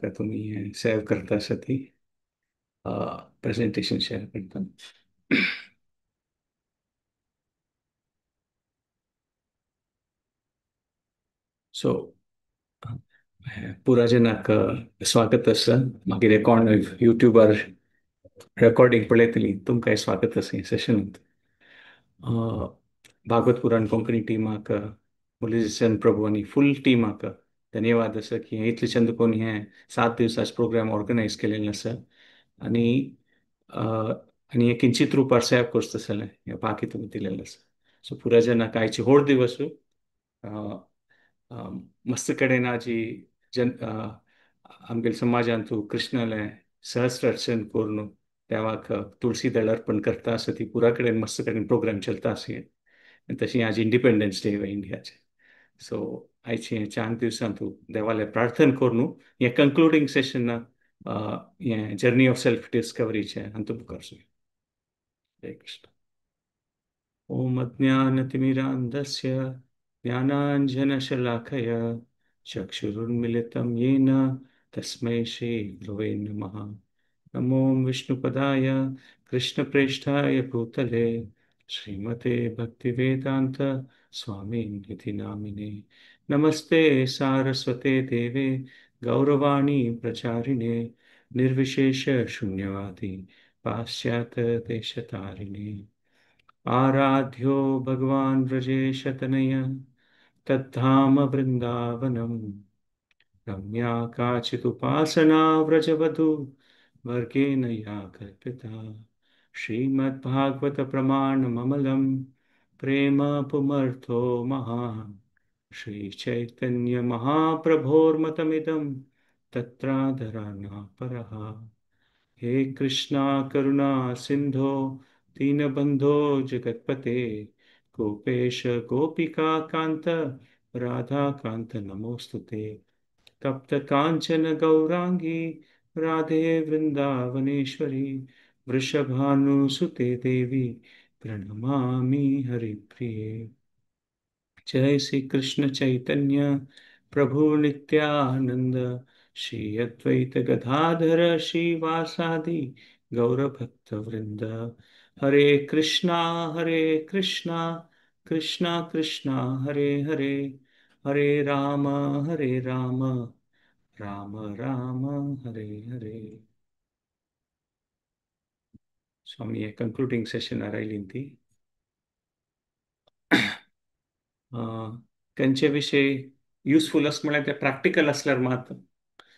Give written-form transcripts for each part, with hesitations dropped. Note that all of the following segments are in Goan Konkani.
तुमी सेव करता आसा ती प्रेजेंटेशन शेअर करता. सो पुरा जनाक स्वागत आसा. मागीर कोण युट्यूबार रेकॉर्डिंग पळयतली तुमकांय स्वागत आसा सेशनांत. भागवत पुराण कोंकणी टिमाक, मुरलीचंद प्रभू आनी फूल टिमाक धन्यवाद आसा की हें इतले चंद करून हें 7 दिवसाचे प्रोग्राम ऑर्गनायज केलेलें आसा आनी आनी हें किंचित रुपार सेव करता आसलें हें बाकी तुमी दिलेलें आसा. सो पुरा जनाक आयची व्हड दिवस मस्त कडेन आजी जन आमगेले समाजांत कृष्णालें सहस्र अर्चन करून देवाक तुळसी दळ अर्पण करता आसा ती पुरा कडेन मस्त कडेन प्रोग्राम चलता आसा. आनी तशी आज इंडिपेंडन्स डे इंडियाचे. सो आयचे 4 दिवसांत देवाले प्रार्थना करून हें कंक्लुडींग सेशन हें जर्नी ऑफ सेल्फ डिस्कवरीचें आनी तुमकां जय कृष्ण. ओम अज्ञानतिमिरान्धस्य ज्ञानाञ्जनशलाकया चक्षुरुन्मिलितं येन तस्मै श्रीगुरवे नमः. नमो विष्णुपदाय कृष्णप्रेष्ठाय भूतले श्रीमते भक्तिवेदान्त स्वामिनिति नामिने. नमस्ते सारस्वते देवे गौरवाणी प्रचारिणे निर्विशेष शून्यवादी पाश्चात्य देशतारिणे. आराध्यो भगवान व्रजेशतनय तद्धाम वृंदावनम रम्या काचिदुपासना व्रजवधू वर्गेण या कल्पिता. श्रीमद्भागवत प्रमाणममलं प्रेम पुमर्थो महान् श्री चैतन्य महाप्रभोर्मतमिदं तत्राधराणापरः. हे कृष्णा करुणा सिंधो दीनबंधो जगत्पते गोपेश गोपिका कांत राधा कांत नमोस्तुते. तप्त कांचन गौरांगी राधे वृंदावनेश्वरी वृषभानुसुते देवी प्रणमामि हरिप्रिये. जय श्री कृष्ण चैतन्य प्रभु नित्यानंद श्री अद्वैत गदाधर श्रीवासादि गौरभक्तवृंद. हरे कृष्णा कृष्णा कृष्णा हरे हरे, हरे राम राम राम हरे हरे. स्वामी हे कंक्लुडींग सेशन आयली ती खंयचे विशय युजफूल आसा म्हळ्यार ते प्रॅक्टिकल आसल्यार मात.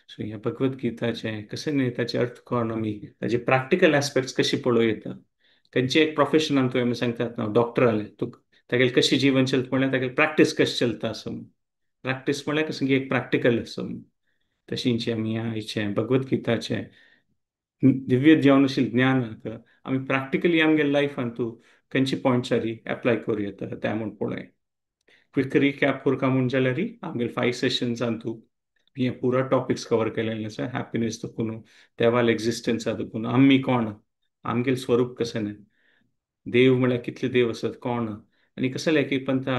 सो ह्या भगवद गीताचें कशें न्ही ताचे अर्थ कळोन आमी ताजे प्रॅक्टिकल एस्पेक्ट्स कशी पळोवं येता. खंयचे एक प्रोफेशनान तुवें आमी सांगतात ना डॉक्टर आले तुका तागेलें कशें जिवन चलता म्हळ्यार तागेलें प्रॅक्टीस कशें चलता आसा. प्रॅक्टीस म्हळ्यार कसं की एक प्रॅक्टिकल आसा. तशींचे आमी आयचें भगवद गीताचें दिव्य जावन ज्ञान आमी प्रॅक्टिकली आमगे लायफान तूं खंयचे पॉयंट्सारी एप्लाय करूं येता तें म्हूण पळोवया. क्विक रिकॅप करता म्हूण जाल्यार आमगेले 5 सेशन्सान तूं हे पुरा टॉपिक्स कवर केलेले आसा. हॅपिनेस देखून, देवाल एक्झिस्टन्सा देखून, आमी कोण, आमगेलें स्वरूप कशें न्ही, देव म्हळ्यार कितले देव आसात कोण आनी कसले एक पंथा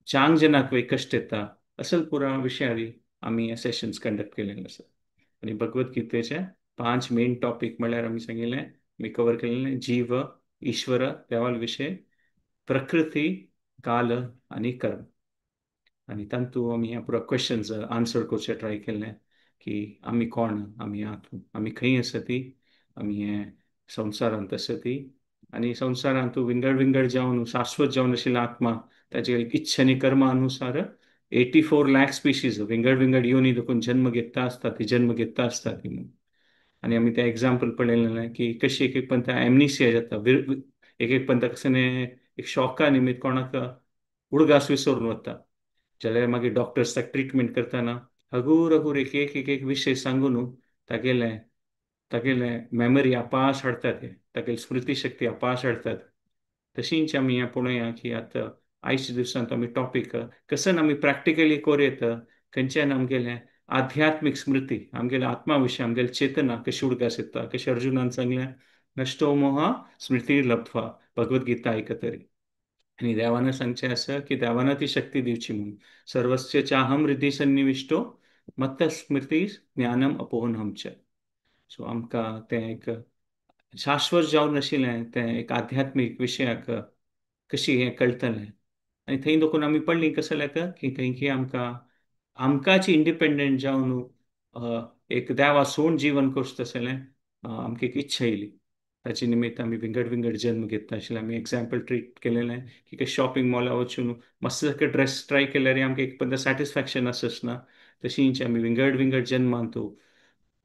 चांग जनाक वय कश्ट येता असल पुरा विशयारी आमी हे सेशन्स कंडक्ट केलेले आसा. आनी भगवद गीतेचे 5 मेन टॉपीक म्हळ्यार आमी सांगिल्लें आमी कवर केलेलें जीव, ईश्वर, देवाल विशय, प्रकृती, काल आनी कर्म. आनी तातूंत आमी ह्या पुरा क्वेश्चन्स आन्सर करचे ट्राय केल्लें की आमी कोण, आमी आत, आमी खंय आसा ती, आमी हे संवसारांत आसा ती आनी संवसारांत विंगड विंगड जावन शाश्वत जावन आशिल्लो आत्मा ताजे इच्छा आनी कर्मा अनुसार 84 लाख स्पिशीज विंगड विंगड योनी देखून जन्म घेता आसता ती, जन्म घेता आसता ती म्हणून. आनी आमी तें एग्जाम्पल पळयलें की कशी एक एक पंथा एमनिसिया जाता, एक एक पंथा कशें एक शॉका निमित्त कोणाक उडगास विसरून वता जाल्यार मागीर डॉक्टर्स ताका ट्रिटमेंट करतना हगूर हगूर एक एक एक एक विशय सांगून तागेलें तागेलें मेमरी आपास हाडटात, ते तागेली स्मृती शक्ती आपास हाडटात. तशींच आमी हें पळोवया की आतां आयच्या दिवसांत आमी टॉपीक कसन आमी प्रॅक्टिकली करूं येता खंयच्यान आमगेलें आध्यात्मीक स्मृती, आमगेले आत्मा विशय, आमगेले चेतना कशी उडगास येता. कशें अर्जुनान सांगलें नश्टो मोह स्मृती लब्ध्वा भगवद गीता आयकतरी. आनी देवान सांगचें आसा की देवान ती शक्ती दिवची म्हणून. सर्वस्य चाहम हृदि सन्निविष्टो मत्त स्मृती ज्ञानम अपोहनम च. सो आमकां तें एक शाश्वत जावन नाशिल्लें तें एक आध्यात्मीक विशयाक कशी हें कळटलें. आनी थंय देखून आमी पडलीं कसलें की थंय की आमकां आमकांच इंडिपेंडंट जावन एक देवा सोण जीवन करचें तसलें आमकां एक इच्छा येयली. ताचे निमित्त आमी विंगड विंगड जन्म घेता आशिल्ले. आमी एग्जाम्पल ट्रीट केलेलें की शॉपिंग मॉला वचून मस्त सारकें ड्रेस ट्राय केल्यार आमकां एक पण सॅटिस्फॅक्शन आसच ना. तशींच आमी विंगड विंगड जन्मांत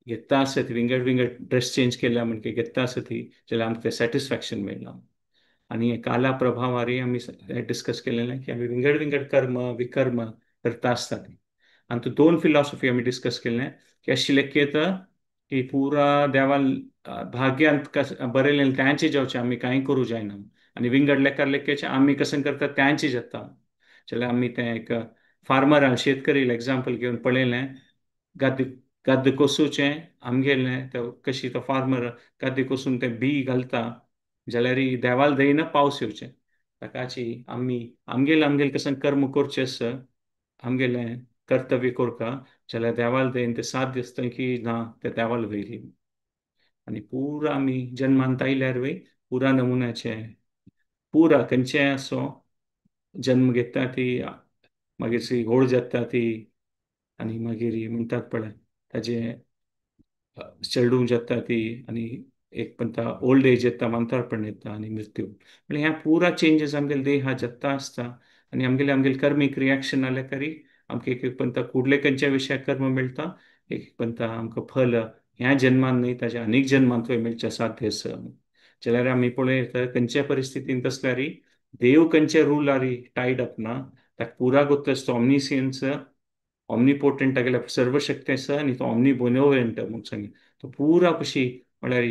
घेता आसत, विंगड विंगड ड्रेस चेंज केल्या म्हणके घेता आसत जाल्यार आमकां तें सॅटिस्फॅक्शन मेळना. आनी हे काला प्रभावारी आमी डिस्कस केलेलें की आमी विंगड विंगड कर्म विकर्म करता आसतात. आनी तो दोन फिलॉसॉफी आमी डिस्कस केलें की अशी लेखयता की पुरा देवान भाग्यांत कस बरयलें त्यांचे जावचें आमी कांय करूं जायना, आनी विंगड लेखार लेखेचे आमी कशें करता त्यांचे जाता. जाल्यार आमी तें एक फार्मरान शेतकरी एग्जाम्पल घेवन पळयलें, गाद्द गाद्द कोसुचें आमगेलें तो कशी तो फार्मर गाद्द कोसून तें बी घालता जाल्यार देवाल दयना पावस येवचें. ताकाची आमी आमगेले आमगेले कशें कर्म करचें आसा आमगेलें कर्तव्य करता जाल्यार देवाल दयेन तें साध्य आसता की ना तें देवाल वयली. आनी पुरा आमी जन्मांत आयल्यार वय पुरा नमुन्याचें पुरा खंयचें असो जन्म घेता ती मागीर सी व्हड जाता ती आनी मागीर म्हणटात पळय ताजें चेडूं जाता ती आनी एक म्हणटा ओल्ड एज येता, म्हातारपण येता आनी मृत्यू. म्हणल्यार ह्या पुरा चेंजीस आमगेले देहा जाता आसता आनी आमगेले आमगेले कर्मीक रिएक्शन आल्या करी आमकां एक एक पंता कुडले खंयच्या विशयाक कर्म मेळटा, एक एक पंता आमकां फल ह्या जन्मान न्हय ताज्या अनेक जन्मांत मेळचें साध्य आसा. जाल्यार आमी पळयता खंयच्या परिस्थितींत आसल्यार देव खंयच्या रुलारी टायड अप ना, ताका पुरा गोत्त आसता ऑमनिसियन्स ऑमनिपोटंट तागेल्या सर्वशक्ती आसा आनी तो ऑमनी बोनोवेंट म्हूण सांगी तो पुरा कशी म्हळ्यार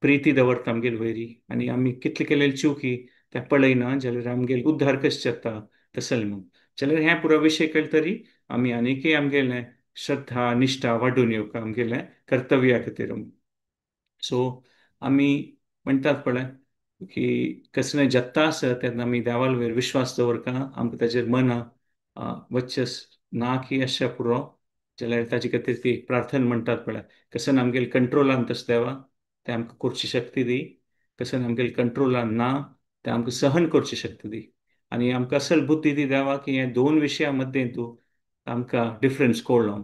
प्रिती दवरता आमगेले वयरी. आनी आमी कितले केलेले चुकी त्या पळयना जाल्यार आमगेले उद्धार कशें जाता तसलें म्हूण. जाल्यार हें पुरा विशय कळ्ळें तरी आमी आनीकय आमगेलें श्रद्धा निश्ठा वाडून येवंक आमगेलें कर्तव्या खातीर. सो आमी म्हणटात पळय की कसलें जाता आसा तेन्ना आमी देवाल वयर विश्वास दवरता, आमकां ताजेर मना वचस ना की अशें पुरो जाल्यार ताजे खातीर ती प्रार्थना म्हणटात पळय कसन आमगेले कंट्रोलान तशें देवा तें आमकां करची शक्ती दी, कसन आमगेले कंट्रोलान ना तें आमकां सहन करची शक्ती दी, आनी आमकां असल बुद्धी दी देवा की हे दोन विशया मदें तूं आमकां डिफरन्स कळ्ळो.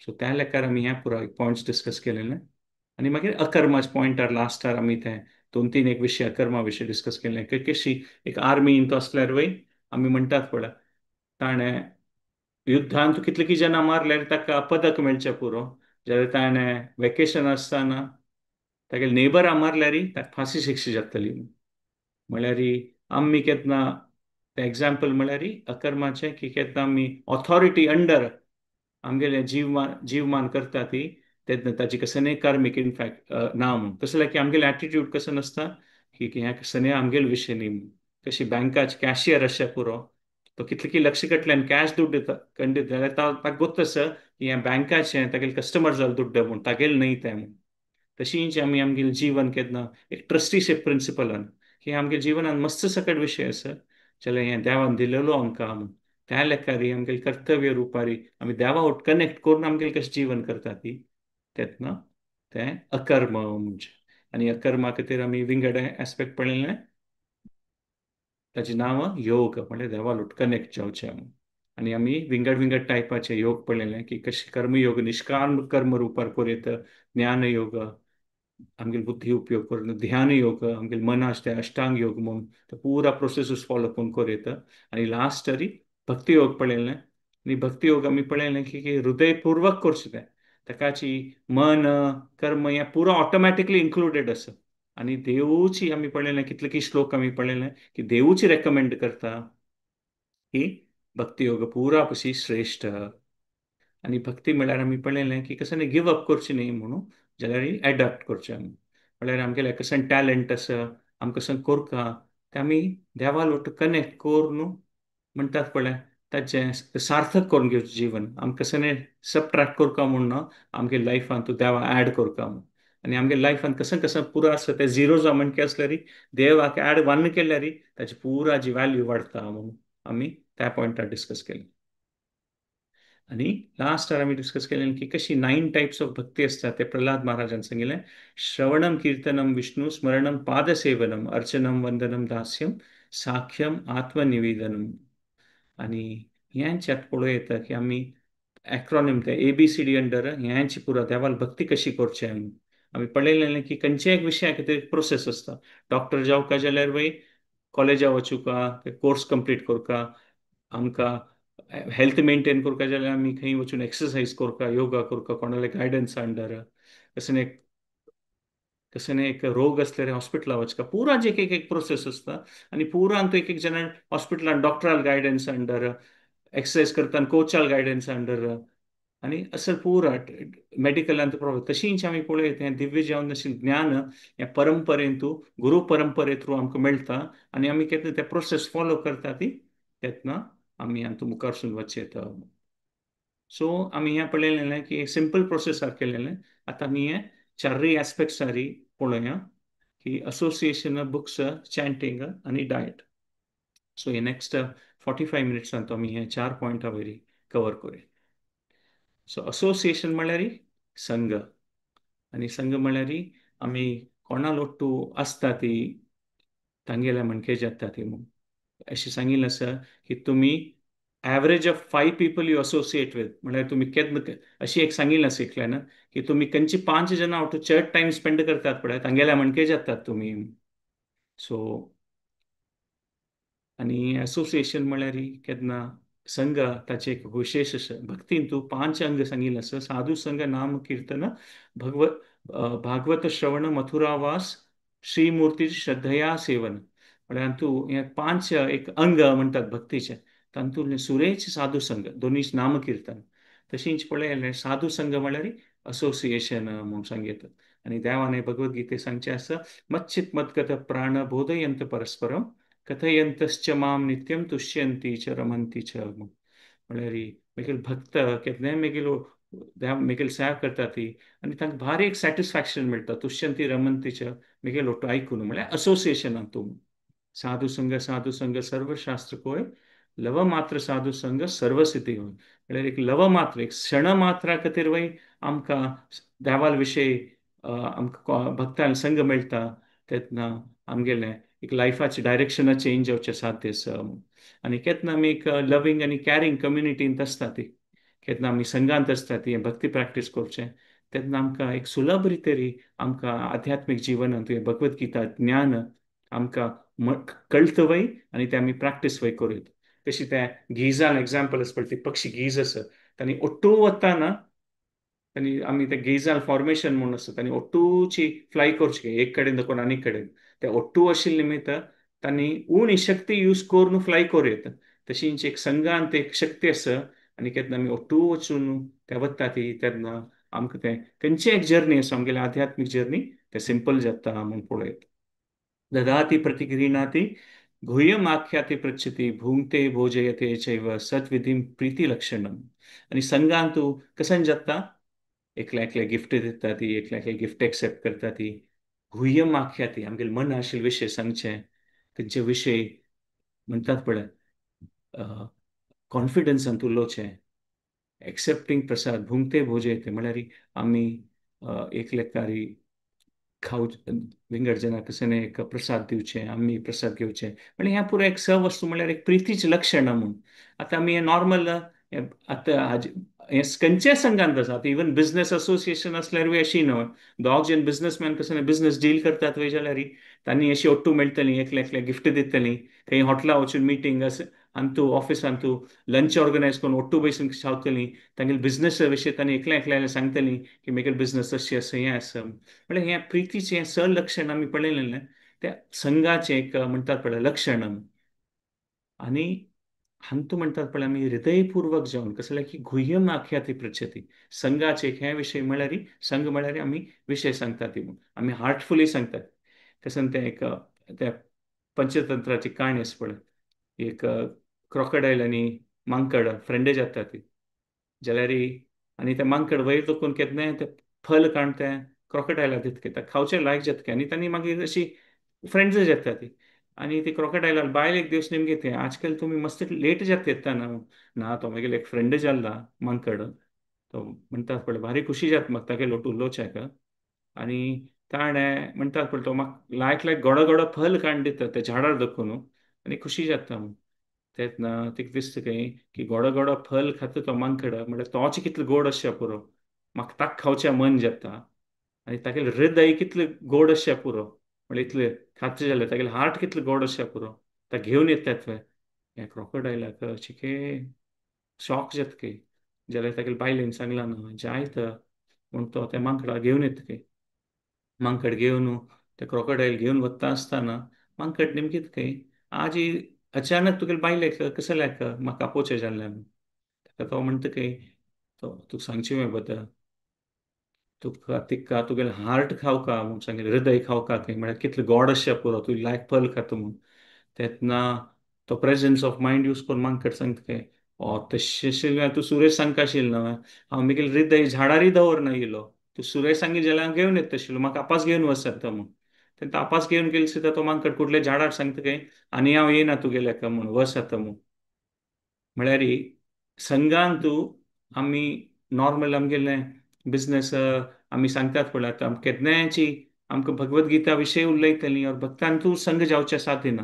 सो त्या लेखार आमी ह्या पुराय पॉयंट्स डिस्कस केलेले. आनी मागीर अकर्माच पॉयंटार लास्टार आमी तें दोन तीन एक विशय अकर्मा विशय डिस्कस केले. कशी एक आर्मीन तो आसल्यार वय आमी म्हणटात पळय ताणें युद्धांत कितले की जाणां मारल्यार ताका पदक मेळचें पुरो, जाल्यार ताणें वेकेशन आसतना तागेले नेबरां मारल्यार ताका फांशी शिक्षा जातली. म्हळ्यार आमी केन्ना तें एग्जाम्पल म्हळ्यार अकर्माचें की केन्ना आमी ऑथॉरिटी अंडर आमगेलें जीवमान जीवमान करता ती तेन्ना ताजी कसलें कार्मीक इनफॅक्ट ना म्हूण. तसलें की आमगेलें एटिट्यूड कसो नासता की हें कसलें आमगेले विशय न्ही म्हूण. कशी बँकाचे कॅशियर आसचें पुरो तो कितले की लक्ष कटल्यान कॅश दुड्ड दिता कंडीत जाल्यार ताका गोत्त आसा की हें बँकाचें तागेले कस्टमर जाल्यार दुड्ड म्हूण तागेलें न्हय तें म्हूण. तशींच आमी आमगेलें जीवन केन्ना एक ट्रस्टीशीप प्रिंसिपलान की आमगे जिवनान मस्त सकट विशय आसा जाल्यार हें देवान दिलेलो आमकां म्हूण त्या लेखारी आमगेले कर्तव्य रुपारी आमी देवा वट कनेक्ट करून आमगेलें कशें जीवन करता ती तेन्ना तें अकर्म म्हणजे. आनी अकर्मा खातीर आमी विंगड एस्पेक्ट पळयलें ताचें नांव योग म्हळ्यार देवा वट कनेक्ट जावचें म्हूण. आनी आमी विंगड विंगड टायपाचे योग पळयलें की कशें कर्मयोग निष्काम कर्म रुपार करूं येता, ज्ञानयोग आमगेले बुद्धी उपयोग करून, ध्यान योग आमगेले मनाच ते अष्टांग योग म्हूण तो पुरा प्रोसेसूस फॉलो करून करूं येता. आनी लास्ट तरी भक्ती योग पळयलें. आनी भक्ती योग आमी पळयलें की हृदयपूर्वक करचें तें ताकाची मन कर्म हें पुरो ऑटोमॅटिकली इन्क्लुडेड आसा. आनी देवूची आमी पळयलें कितले की श्लोक आमी पळयलें की देवूची रेकमेंड करता की भक्ती योग पुरा पशी श्रेश्ठ. आनी भक्ती म्हळ्यार आमी पळयलें की कसं गिव अप करचें न्ही म्हणून जाल्यार एडॉप्ट करचें आमी. म्हळ्यार आमगेलें कसं टॅलंट आसा आमकां कसं करता तें आमी देवा वट कनेक्ट करून म्हणटात पळय ताचें सार्थक करून घेवचें जीवन. आमकां कसं सबट्रॅक्ट करता म्हूण ना आमगे लायफान तूं देवा एड करता म्हूण. आनी आमगे लायफान कसं कसं पुरो आसा तें झिरो जावन आसल्यार देवाक एड वन केल्यार ताची पुरा जी व्हॅल्यू वाडटा म्हणून आमी त्या पॉयंटार डिस्कस केलें. आनी लास्ट आमी डिस्कस केलें की कशी 9 टायप्स ऑफ भक्ती आसता ते प्रल्हाद महाराजान सांगिल्लें. श्रवणम कीर्तनम विष्णु स्मरणम पादसेवनम अर्चनम वंदनम दास्यम साख्यम आत्मनिवेदनम. आनी ह्यांच्यात पळोवं येता की आमी एक्रोनिम ते ABCD under ह्यांची पुरा देवाल भक्ती कशी करची. आमी आमी पळयलें की खंयच्याय एक विशया खातीर प्रोसेस आसता. डॉक्टर जावका जाल्यार वय कॉलेजा वचुका, कोर्स कंप्लीट करका, आमकां हेल्थ मेंटेन करका जाल्यार आमी खंय वचून एक्सरसाइज करका, योगा करका, कोणाले गायडन्स अंडर. कशें एक रोग आसल्यार हॉस्पिटला वचका, पुरा जे एक एक प्रोसेस आसता. आनी पुरा तो एक एक जाणां हॉस्पिटलान डॉक्टराल गायडन्स अंडर, एक्सरसाइज करतना कोचाल गायडन्स अंडर, आनी असल पुरा मेडिकलांत प्रॉब्लम. तशींच आमी पळयत हें दिव्य जावन आशिल्लें ज्ञान ह्या परंपरेंतू गुरू परंपरे थ्रू आमकां मेळटा आनी आमी केन्ना ते प्रोसेस फॉलो करता ती तेन्ना आमी हातूंत मुखारसून वचचें येता. सो आमी हें पळयलें की एक सिंपल प्रोसेस केलेलें. आतां आमी हें चारूय एस्पेक्ट्स सारी पळोवया की असोसिएशन, बुक्स, चॅन्टींग आनी डायट. सो हे नेक्स्ट 45 मिनट्सांत आमी हे 4 पॉयंटा वयरी कवर करूया. सो असोसिएशन म्हळ्यार संघ, आनी संघ म्हळ्यार आमी कोणा लोट्टू आसता ती तांगेल्या म्हणके जाता ती म्हूण अशें सांगिल्लें आसा की तुमी average of 5 people you associate with, म्हळ्यार तुमी केन्ना अशी एक सांगिल्लें आसा एकल्यान की तुमी खंयची 5 जाणां आवटू चड टायम स्पेंड करतात पळय तांगेल्या म्हणके जातात तुमी. सो आनी असोसिएशन म्हळ्यार केन्ना संघ ताचें एक विशेश आसा. भक्तीन तूं 5 अंग सांगिल्लें आसा. साधू संघ, नाम कीर्तन, भागवत श्रवण, मथुरावास, श्रीमूर्ती श्रद्धया सेवन. म्हळ्यार तूं हे 5 एक अंग म्हणटात भक्तीचे. तातूंतलें सुरेश साधू संघ, दोनीय नाम कीर्तन. तशींच पळय साधू संघ म्हळ्यार असोसिएशन म्हूण सांगता. आनी देवान भगवद्गीते सांगचें आसा, मच्चित मद्गत प्राण बोधयंत परस्परम कथयंतश्च माम नित्यम तुष्यंती च रमंती च. म्हळ्यार मेगेल भक्त केन्नाय मेगेलो देव मेगेल सेवा करता ती आनी तांकां भारी एक सॅटिस्फॅक्शन मेळटा. तुष्यंती रमंती च मेगेल ओटो आयकून, म्हळ्यार असोसिएशनान तूं. साधू संघ साधू संघ सर्वशास्त्र कोय, लवमात्र साधू संघ सर्वसिद्धी होय. म्हळ्यार एक लवमात्र, एक क्षण मात्रा खातीर वय आमकां देवाल विशय आमकां भक्तान संघ मेळटा तेन्ना आमगेलें एक लायफाचे डायरेक्शना चेंज जावचें साध्य आसा. आनी केन्ना आमी एक लवींग आनी कॅरींग कम्युनिटींत आसता ती, केन्ना आमी संघांत आसता ती भक्ती प्रॅक्टीस करचें तेन्ना आमकां एक सुलभ रितेरी आमकां आध्यात्मीक जिवनांत भगवत गीता ज्ञान आमकां कळटा वय आनी तें आमी प्रॅक्टीस वय करूं येता. तशी तें गिजान एग्जाम्पल आसा पळय, ती पक्षी गीज आसा तांणी ओट्टू वतना तांणी आमी ते गिजान फॉर्मेशन म्हूण आसा, तांणी ओट्टूची फ्लाय करची एक कडेन दाखोवन आनी कडेन, ते ओट्टू आशिल्ले निमित्त तांणी उणी शक्ती यूज करून फ्लाय करूं येता. तशींच एक संघांत एक शक्ती आसा आनी केन्ना आमी ओट्टू वचून ते वता ती तेन्ना आमकां तें खंयची एक जर्नी आसा आमगेली आध्यात्मीक जर्नी तें सिंपल जाता म्हूण पळयता. ददाती प्रतिगृह्णाति गुह्यम आख्याति पृच्छति भुङ्क्ते भोजयते चैव सद्विधिं प्रीतिलक्षणम्. आनी संघांत तूं कशें जाता, एकल्या एकल्या गिफ्ट दिता ती, एकल्या एकल्या गिफ्ट एक्सेप्ट करता ती. गुह्यम आख्याति आमगेले मन आशिल्ले विशय सांगचे, खंयचे विशय म्हणटात पळय कॉन्फिडन्सान उलोवचें, एक्सेप्टींग प्रसाद, भुंगते भोजयते म्हळ्यार आमी एकलेकारी खाव विंगड जाणां कशें एक प्रसाद दिवचें, आमी प्रसाद घेवचें, म्हळ्यार ह्या पुराय एक स वस्तू म्हळ्यार एक प्रितीचें लक्षण म्हूण. आतां आमी हें नॉर्मल आतां हाजे हें खंयच्याय संघांत आसा, आतां इवन बिजनेस असोसिएशन आसल्यारूय अशी न्हय, दोग जाण बिजनेसमॅन कशें बिजनेस डील करतात वय जाल्यार तांणी अशी ओट्टू मेळटली, एकले एकले गिफ्ट दितली, खंय हॉटेला वचून मिटींग आसा आनी तूं ऑफिसान तूं लंच ऑर्गनायज करून ओट्टू बसून खावतली, तांगेले बिजनेसा विशय तांणी एकल्या एकल्याक सांगतली की म्हगेले बिजनेस अशें आसा हें आसा. म्हळ्यार हें प्रितीचें हें स लक्षण आमी पळयलें त्या संघाचें एक म्हणटात पळय लक्षण. आनी हांतू म्हणटात पळय आमी हृदयपूर्वक जावन कसलें की गुह्यम आख्याति पृच्छति. संघाचे एक हे विशय म्हळ्यार संघ म्हळ्यार आमी विशय सांगतात ती म्हूण आमी हार्टफुली सांगतात. कशें तें एक त्या पंचतंत्राची काणी आसा पळय, एक क्रोकडायल आनी मांकड फ्रेंड जाता ती जाल्यार आनी ते मांकड वयर तकून केन्नाय तें फल काडून तें क्रोकडायला दितके खावचें लायक जातके आनी तांणी मागीर अशी फ्रेंड्स जाता ती. आनी ती क्रोकोडायलान बायल एक दिवस नेमके ते आजकाल तुमी मस्त लेट जाता येता ना ना तो मागीर एक फ्रेंड जाल्ला मांकड तो म्हणटात पळय भारी खुशी जाता म्हाका तागे लोट उलोवच्याक आनी ताणें म्हणटात पळय तो म्हाका लायक लायक गोडो गोडो फल काडून दिता त्या झाडार दखून आनी खुशी जाता म्हूण. तेन्ना तिका दिसता खंय की गोडो गोडो फल खाता तो मांकड म्हणल्यार तोच कितलो गोड आसचें पुरो, म्हाका ताका खावचें मन जाता आनी तागेलें हृदय कितलें गोड आसचें पुरो, म्हणल्यार इतलें खातलें जाल्यार तागेलें हार्ट कितलें गोड आसचें पुरो, ताका घेवन येतात थंय. ह्या क्रोकोडायलाक चिके शॉक जाता की जाल्यार तागेले बायलेन सांगलां ना जायत म्हूण तो त्या मांकडाक घेवन येता खंय. मांकड घेवन ते क्रोकोडायल घेवन वता आसतना मांकड नेमकीत खंय आजी अचानक तुगेले बायलेक कसलें म्हाका आपोवचें जाल्लें म्हूण. ताका तो म्हणटा खंय तो तुका सांगचें हांवें बद्दल तुका तिका तुगेलें हार्ट खावका म्हूण सांगलें, हृदय खावका खंय म्हळ्यार कितलें गोड आसचें पुरो तूं लायक फल खाता म्हूण. तेन्ना तो प्रेजन्स ऑफ मायंड यूज करून मांकड सांगता खंय ओ तशें आशिल्लें तूं सुरेश सांगका आशिल्लें न्हय, हांव म्हगेलें हृदय झाडारय दवरना येयलो, तूं सुरेश सांगी जाल्यार हांव घेवन येता आशिल्लो, म्हाका आपास घेवन वचत म्हूण. तेन्ना आपास घेवन गेले सुद्दां तो मांकड कुडले झाडार सांगता खंय आनी हांव येयना तुगेल्या हेका म्हूण वच आतां म्हूण. म्हळ्यार संघान तूं आमी नॉर्मल आमगेलें बिजनस आमी सांगतात पळय आतां आमकां केन्नायची आमकां भगवद गीता विशय उलयतलीं और भक्तान तूं संघ जावचें साथ दिना,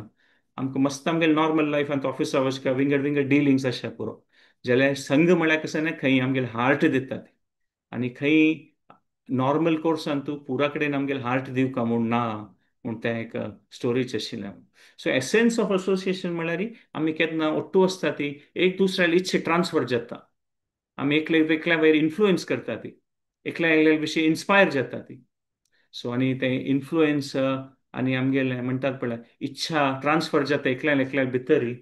आमकां मस्त आमगेलें नॉर्मल लायफांत ऑफिसा वचका विंगड विंगड डिलिंग्स आसचे पुरो. जाल्यार संघ म्हळ्यार कशें न्हय खंय आमगेलें हार्ट दितात आनी खंय नॉर्मल कोर्सान तूं पुरा कडेन आमगेलें हार्ट दिवका म्हूण ना म्हूण तें एक स्टोरीच आशिल्लें. सो एसेन्स ऑफ असोसिएशन म्हळ्यार आमी केन्ना ओट्टू आसता ती एक दुसऱ्याली इच्छा ट्रान्सफर जाता, आमी एकले एकल्या वयर इन्फ्लुएन्स करता ती, एकल्या एकल्या विशीं इन्स्पायर जाता ती. सो आनी तें इन्फ्लुएन्स आनी आमगेलें म्हणटात पळय इच्छा ट्रान्सफर जाता एकल्यान एकल्या भितरी,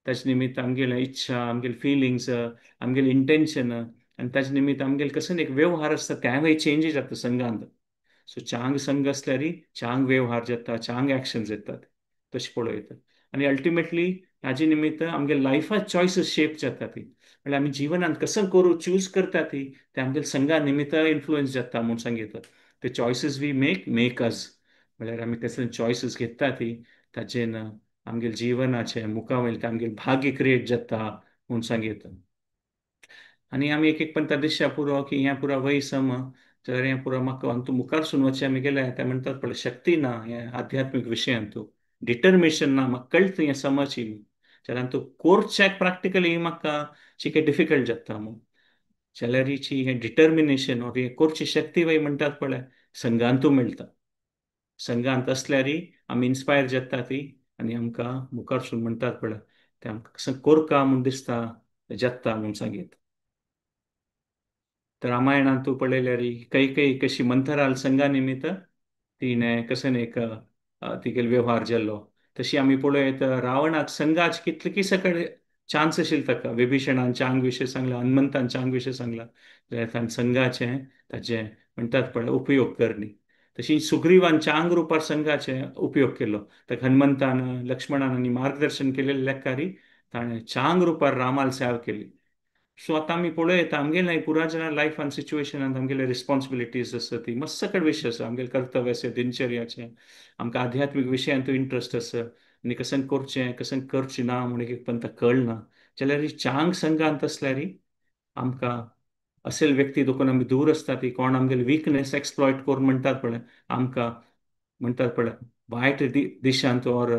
ताजे निमित्त आमगेलें इच्छा आमगेले फिलिंग्स आमगेलें इंटेन्शन आनी ताजे निमित्त आमगेले कसो एक वेव्हार आसता तेंवूय चेंज जाता संघांत. सो चांग संघ आसल्यार चांग वेव्हार जाता, चांग एक्शन्स येतात तशें पळोवं येता. आनी अल्टिमेटली हाजे निमित्त आमगे लायफा चॉयसीस शेप जाता ती, म्हणल्यार आमी जिवनांत कसो करूं चूज करता ती ते आमगे संघा निमित्त इन्फ्लुएन्स जाता म्हूण सांगता. ते choices we make make us, म्हणल्यार आमी कसले चॉयसीस घेता ती ताजेन आमगेले जिवनाचें मुखावयलें आमगेलें भाग्य क्रिएट जाता म्हूण सांगता. आनी आमी एक एक पण दिशा पुरो की हें पुरो वय सम जाल्यार हें पुरो म्हाका अंतू मुखार सून वचचें आमी गेले ते म्हणटात पळय शक्ती ना हें आध्यात्मीक विशयांत तूं डिटर्मिनेशन ना म्हाका कळटा हें समज जाल्यार तूं कोर्चाक प्रॅक्टिकली म्हाका चिके डिफिकल्ट जाता म्हूण. जाल्यार हिची हें डिटर्मिनेशन ऑर हें कोर्ची शक्ती वय म्हणटात पळय संघांतू मेळटा. संघांत आसल्यार आमी इन्स्पायर जाता ती आनी आमकां मुखार सून म्हणटात पळय तें आमकां कसो कोरका म्हूण दिसता जाता म्हूण सांगीत. तर रामायणांत तूं पळयल्यार कैकेयी कशी मंथराल संघा निमित्त तिणें कशें एक तिगेलो वेव्हार जाल्लो, तशी आमी पळोवं येता रावणाक संघाच कितले की सगळे चान्स आशिल्ले ताका, विभीषणान चांग विशय सांगला, हनुमंतान चांग विशय सांगला, जाल्यार ताणें संघाचें ताजें म्हणटात पळय उपयोग करणी. तशी सुग्रीवान चांग रुपार संघाचे उपयोग केलो, ताका हनुमंतान लक्ष्मणान आनी मार्गदर्शन केलेले लेखारी ताणें चांग रुपार रामाल सेवा केली. सो आतां आमी पळोवं येता आमगेलें पुरा जाणां लायफान सिच्युएशनान आमगेले रिस्पॉन्सिबिलिटीज आसा ती मस्त सकट विशय आसा, आमगेलें कर्तव्य आसा दिनचर्याचें, आमकां आध्यात्मीक विशयांत इंट्रस्ट आसा आनी कशें करचें कशें करचें ना म्हूण एक पण ताका कळना. जाल्यार चांग संघांत आसल्यार आमकां असेल व्यक्ती देखून आमी दूर आसता ती कोण आमगेले विकनेस एक्सप्लॉयट करून म्हणटात पळय आमकां म्हणटात पळय वायट दिशांत ऑर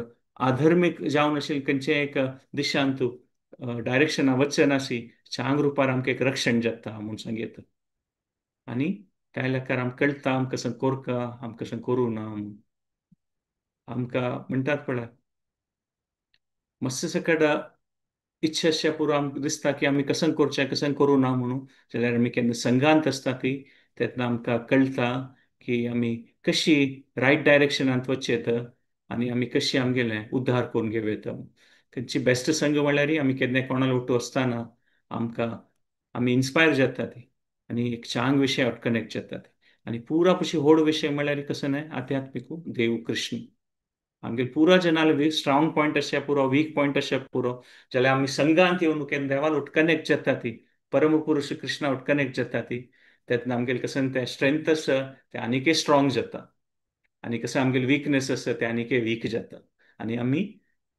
आधर्मीक जावन आशिल्ले खंयचें एक दिशांत डायरेक्शना वचनाशी चांग रुपार आमकां एक रक्षण जाता म्हूण सांगता. आनी त्या लेखार आमकां कळटा आमकां कशें कोरका आमकां कशें करूं ना म्हूण. आमकां म्हणटात पळय मस्त सकट इच्छा आसच्या पुरो आमकां दिसता की आमी कशें करचें कशें करूं ना म्हणून, जाल्यार आमी केन्ना संघांत आसता ती तेन्ना आमकां कळटा की आमी कशी रायट डायरेक्शनांत वचचें तर आनी आमी कशी आमगेलें उद्धार करून घेवं येता. खंयची बेस्ट संघ म्हणल्यार आमी केन्ना कोणाला ओट्टू आसतना आमकां आमी इन्स्पायर जाता ती आनी एक चांग विशय कनेक्ट जाता ती. आनी पुरा पशी व्हड विशय म्हणल्यार कसो न्हय आध्यात्मीक देव कृष्ण आमगेले पुरा जनाले स्ट्रांग पॉयंट आसचे पुरो वीक पॉयंट आसचे पुरो, जाल्यार आमी संघांत येवन केन्ना देवाल उट कनेक्ट जाता ती परमपुरुष कृष्णा उट कनेक्ट जाता ती तेन्ना आमगेले कशें तें स्ट्रेंथ आसा तें आनीकय स्ट्रांग जाता आनी कशें आमगेले विकनेस आसा तें आनीकय वीक जाता. आनी आमी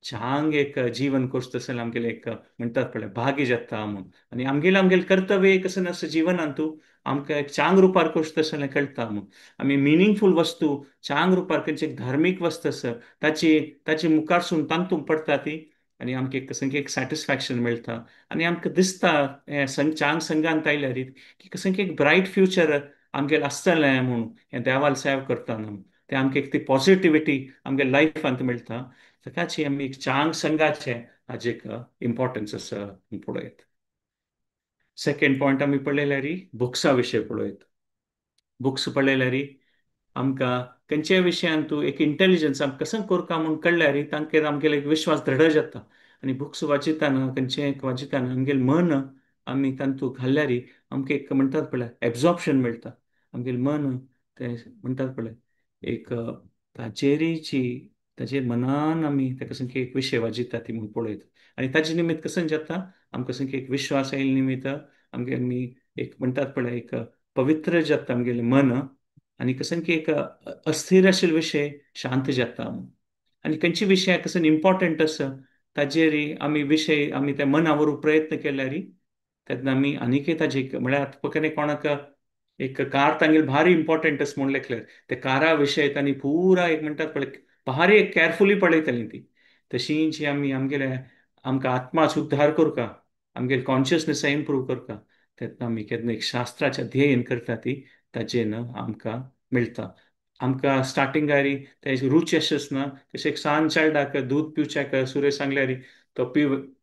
चांग एक जीवन कोर्स तशें आमगेलें एक म्हणटात पळय भाग्य जाता म्हूण. आनी आमगेलें आमगेलें कर्तव्य कशें आसता जिवनांतू आमकां एक चांग रुपार कोश तशें कळटा म्हूण. आमी मिनींगफूल वस्तू चांग रुपार खंयची एक धार्मीक वस्तू आसा ताची ताचे मुखारसून तांतून पडटा ती आनी आमकां एक कसं एक सॅटिस्फॅक्शन मेळटा. आनी आमकां दिसता हें चांग संघांत आयल्यार की कसं एक ब्रायट फ्युचर आमगेलें आसतलें म्हूण, हें देवाल सेव करतना तें आमकां एक ती पॉझिटिविटी आमगे लायफांत मेळटा. ताकाची आमी एक चांग संघाचें हाजें एक इम्पॉर्टन्स आसा पळयत. सेकंड पॉयंट आमी पळयल्यार बुक्सा विशय पळयत. बुक्स पळयल्यार आमकां खंयच्याय विशयान तूं एक इंटेलिजन्स आमकां कसो करता म्हूण कळ्ळ्यार तांकां आमगेलो एक विश्वास दृढ जाता. आनी बुक्स वाचिताना खंयचें एक वाचिताना आमगेलें मन आमी तातूंत घाल्यार आमकां एक म्हणटात पळय एब्जॉर्प्शन मेळटा. आमगेलें मन तें म्हणटात पळय एक ताचेरीची ताचेर मनान आमी ताका सामकें एक विशय वाचिता ती म्हूण पळयता. आनी ताचे निमित्त कसं जाता आमकां सामकें एक विश्वास आयिल्ले निमित्त आमगे आमी एक म्हणटात पळय एक पवित्र जाता आमगेलें मन आनी कसं की एक अस्थिर आशिल्लो विशय शांत जाता. आनी खंयचे विशय कसं इम्पॉर्टंट आसा ताजेर आमी विशय आमी त्या मना वरून प्रयत्न केल्यार तेन्ना आमी आनीकय ताजे म्हळ्यार आतां पळय कोणाक एक कार तांगेली भारी इम्पॉर्टंट आसा म्हूण लेखल्यार ते कारा विशय तांणी पुरा एक म्हणटात पळय भारी एक कॅरफुली पळयतली ती. तशी जी आमी आमगेले आमकां आत्माच उद्धार करता आमगेले कॉन्शियसनेस इम्प्रूव करता तेन्ना आमी केन्ना एक शास्त्राचें अध्ययन करता ती ताजेन आमकां मेळटा. आमकां स्टार्टिंगार ते रुच अशें आसना तशें एक सान चेडवाक दूद पिवच्याक सुरेश सांगल्यार तो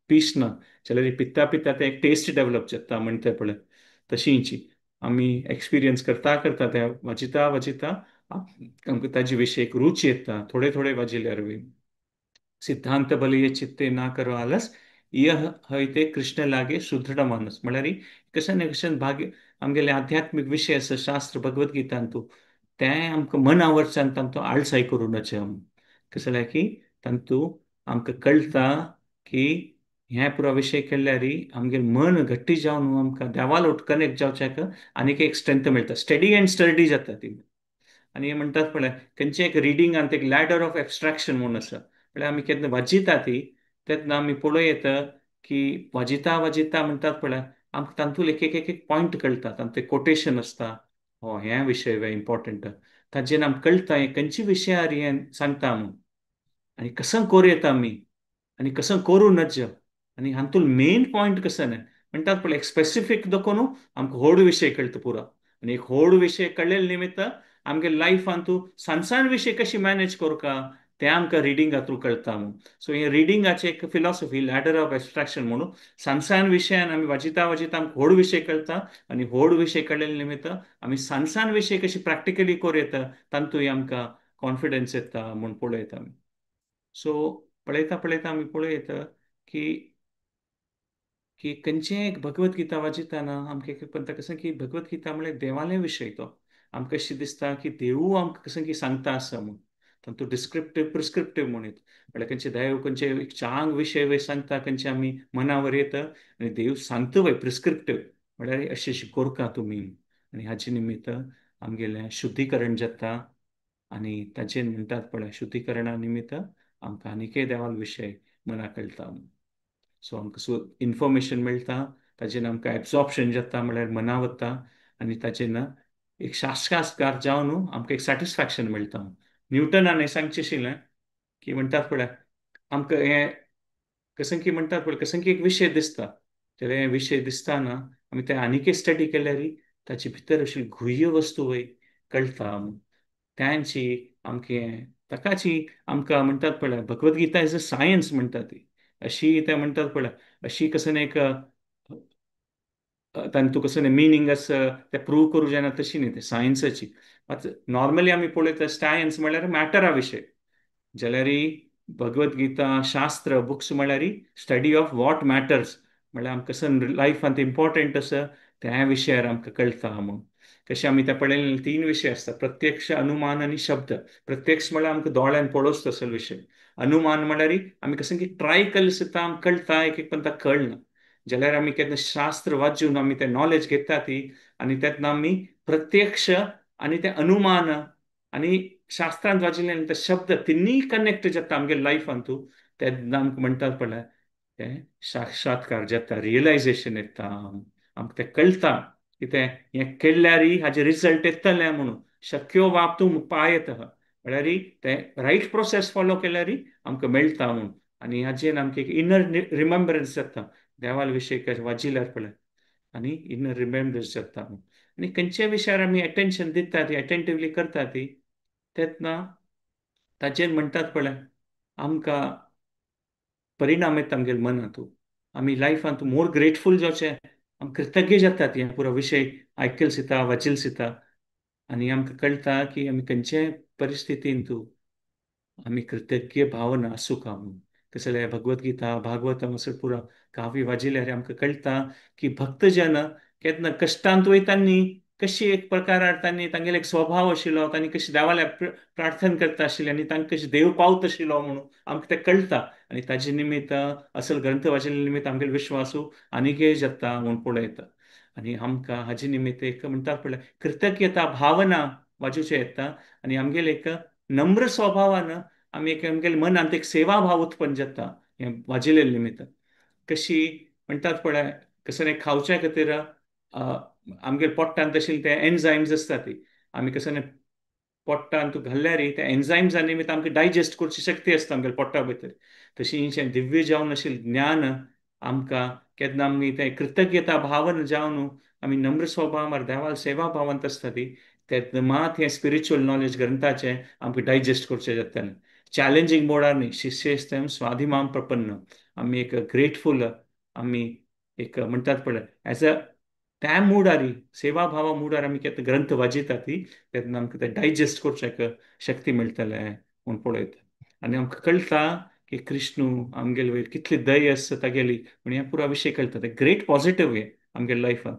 पीस ना जाल्यार पिता पिता तें एक टेस्ट डेवलप जाता म्हणटा पळय. तशींची आमी एक्सपिरियन्स करता करता ते वाचिता वाचिता आमकां ताजे विशय एक रुच येता थोडे थोडे वाजिल्यार बी. सिद्धांत बलये चित्ते ना करो आलस यह हय ते कृष्ण लागे सुदृढ मानस. म्हळ्यार कशें ना कशें भाग्य आमगेले आध्यात्मीक विशय आसा शास्त्र भगवद्गीतांतू तें आमकां मनावरच्यान तांतू आळसाय करूं नचे आमी कशें जाल्यार की तांतू आमकां कळटा की हें पुरा विशय केल्यार आमगेलें मन घट्टी जावन आमकां देवालोट कनेक्ट जावच्याक आनीक एक स्ट्रेंथ मेळटा, स्टडी अँड स्टडी जाता ती. आनी म्हणटात पळय खंयचें एक रिडींगांत एक लॅडर ऑफ एब्स्ट्रॅक्शन म्हूण आसा म्हळ्यार आमी केन्ना वाचिता ती तेन्ना आमी पळोवं की वाजिता वाजिता म्हणटात पळय आमकां तातूंत एक एक एक पॉयंट कळटा, तांतूं कोटेशन आसता हो हें विशय इम्पॉर्टंट ताजेर आमकां कळटा हें खंयचे विशयार हें सांगता म्हूण आनी कसं करूं येता आमी आनी कसं करूं नज आनी हातूंत मेन पॉयंट कसं न्हय म्हणटात पळय एक स्पेसिफीक दाखोवन आमकां व्हड विशय कळटा पुरा. आनी एक व्हड विशय कळ्ळेले निमित्त आमगे लायफांतू सान सान विशय कशी मॅनेज करका तें आमकां रिडिंगा थ्रू कळटा म्हूण. सो हें रिडिंगाचें एक फिलॉसॉफी लॅडर ऑफ एब्स्ट्रॅक्शन म्हणून सान सान विशयान आमी वाचिता वाचिता आमकां व्हड विशय कळटा आनी व्हड विशय कळ्ळेले निमित्त आमी सान सान विशय कशी प्रॅक्टिकली करूं येता तातूंय आमकां कॉन्फिडन्स येता म्हूण पळयता आमी. सो पळयता पळयता आमी पळयता की की खंयचें एक भगवद्गीता वाचिताना आमकां एक पंता कसं की भगवद्गीता म्हळ्यार देवाले विशय तो आमकां अशें दिसता की देवू आमकां कसं की सांगता आसा म्हूण तातूंत डिस्क्रिप्टीव प्रिस्क्रिप्टीव म्हणीत म्हळ्यार खंयचे देव खंयचे एक चांग विशय वय सांगता खंयचे आमी मनावर येता आनी देव सांगता वय प्रिस्क्रिप्टीव म्हळ्यार अशें अशें करका तुमी आनी हाचे निमित्त आमगेलें शुद्धीकरण जाता आनी ताचेर म्हणटात पळय शुद्धीकरणा निमित्त आमकां आनीकय देवाल विशय मनाक कळटा. सो आमकां इन्फॉर्मेशन मेळटा ताचेर आमकां एब्जॉर्प्शन जाता म्हळ्यार मना वता आनी ताचेर ना एक साक्षात्कार जावन आमकां एक सॅटिस्फॅक्शन मेळटा. न्यूटनान हें सांगचें आशिल्लें की म्हणटात पळय आमकां हें कसं की म्हणटात पळय कसं की एक विशय दिसता जाल्यार हे विशय दिसतना आमी ते आनीकय स्टडी केल्यार ताचे भितर अशी गुह्य वस्तू वय कळटा त्यांची आमकां ताकाची आमकां म्हणटात पळय भगवद्गीता is a science म्हणटा ती अशी ते म्हणटात पळय अशी कसं एक तांतूं कसं मिनींग आसा तें प्रूव करूं जायना तशी न्ही तें सायन्साची. आतां नॉर्मली आमी पळयता सायन्स म्हळ्यार मॅटरा विशय जाल्यार भगवद्गीता शास्त्र बुक्स म्हळ्यार स्टडी ऑफ what matters म्हळ्यार आमकां कसं लायफांत इम्पॉर्टंट आसा त्या विशयार आमकां कळटा म्हूण. कशें आमी ते पळयले तीन विशय आसता प्रत्यक्ष अनुमान आनी शब्द. प्रत्यक्ष म्हळ्यार आमकां दोळ्यान पळोवचो तसलो विशय, अनुमान म्हळ्यार आमी कसं की ट्राय केलें सुद्दां आमकां कळटा एक एक पण ताका कळना जाल्यार आमी केन्ना शास्त्र वाचून आमी तें नॉलेज घेता ती आनी तेन्ना आमी प्रत्यक्ष आनी तें अनुमान आनी शास्त्रांत वाचिल्ले ते शब्द तिन्ही कनेक्ट जाता आमगे लायफान तूं तेन्ना आमकां म्हणटात पळय तें साक्षात्कार जाता, रियलायजेशन येता, आमकां तें कळटा कितें हें केल्यार हाजें रिजल्ट येतलें म्हणून. शक्यो वापतूं पायत म्हळ्यार तें रायट प्रोसेस फॉलो केल्यार आमकां मेळटा म्हणून. आनी हाजेन आमकां एक इनर रिमेम्बरन्स जाता देवाल विशय वाचिल्यार पळय, आनी इनर रिमेम्बरन्स जाता म्हणून. आनी खंयच्या विशयार आमी एटेन्शन दिता ती एटेंटिवली करता ती तेन्ना ताचेर म्हणटात पळय आमकां परिणाम येता आमगेले मनांतू, आमी लायफांत मोर ग्रेटफूल जावचें, आमी कृतज्ञ जातात हें पुरो विशय आयकल सिता वाचील सिता. आनी आमकां कळटा की आमी खंयचे परिस्थितींतू आमी कृतज्ञ भावना आसूंक म्हणून. तशें जाल्यार भगवद्गीता भागवतम असो पुरो काव्य वाचिल्यार आमकां कळटा की भक्तजन केन्ना कश्टांत वयता न्ही कशी एक प्रकार तांणी तांगेलो एक स्वभाव आशिल्लो, तांणी कशी देवाल्या प्रार्थना करता आशिल्ली आनी तांकां कशी देव पावत आशिल्लो म्हणून आमकां तें कळटा. आनी ताजे निमित्त असल ग्रंथ वाचिल्ले निमित्त आमगेलो विश्वासू आनीकय जाता म्हूण पळयता. आनी आमकां हाजे निमित्त एक म्हणटात पळय कृतज्ञता भावना वाजोवचें येता आनी आमगेले एक नम्र स्वभावान आमी एक आमगेले मनांत एक सेवा भाव उत्पन्न जाता हें वाजिल्ले निमित्त. कशी म्हणटात पळय कसं न्ही खावच्या खातीर आमगेले पोट्टांत आशिल्ले ते एन्झायम्स आसता ती आमी कसं न्ही पोट्टांत घाल्यार त्या एन्झायम्सा निमित्त आमकां डायजेस्ट करची शक्ती आसता आमगेले पोट्टा भितर. तशी दिव्य जावन आशिल्लें ज्ञान आमकां केन्ना आमी तें कृतज्ञता भावन जावन आमी नम्र स्वभाव देवाल सेवा भावांत आसता ती तेन्ना मात हें स्पिरिच्युअल नॉलेज ग्रंथाचें आमकां डायजेस्ट करचें जातलें. चॅलेंजींग मोडार न्ही, शिष्यस्तेम स्वाधिमाम प्रपन्न आमी एक ग्रेटफूल आमी एक म्हणटात पळय एज अ त्या मुडारी सेवा भावा मुडार आमी केन्ना ग्रंथ वाचिता ती तेन्ना आमकां तें डायजेस्ट करचें शक्ती मेळटलें म्हूण पळयता. आनी आमकां कळटा की कृष्णू आमगेले वयर कितली दया आसता तागेली म्हण ह्या पुरा विशय कळटा. तें ग्रेट पॉजिटीव हें आमगेले लायफांत.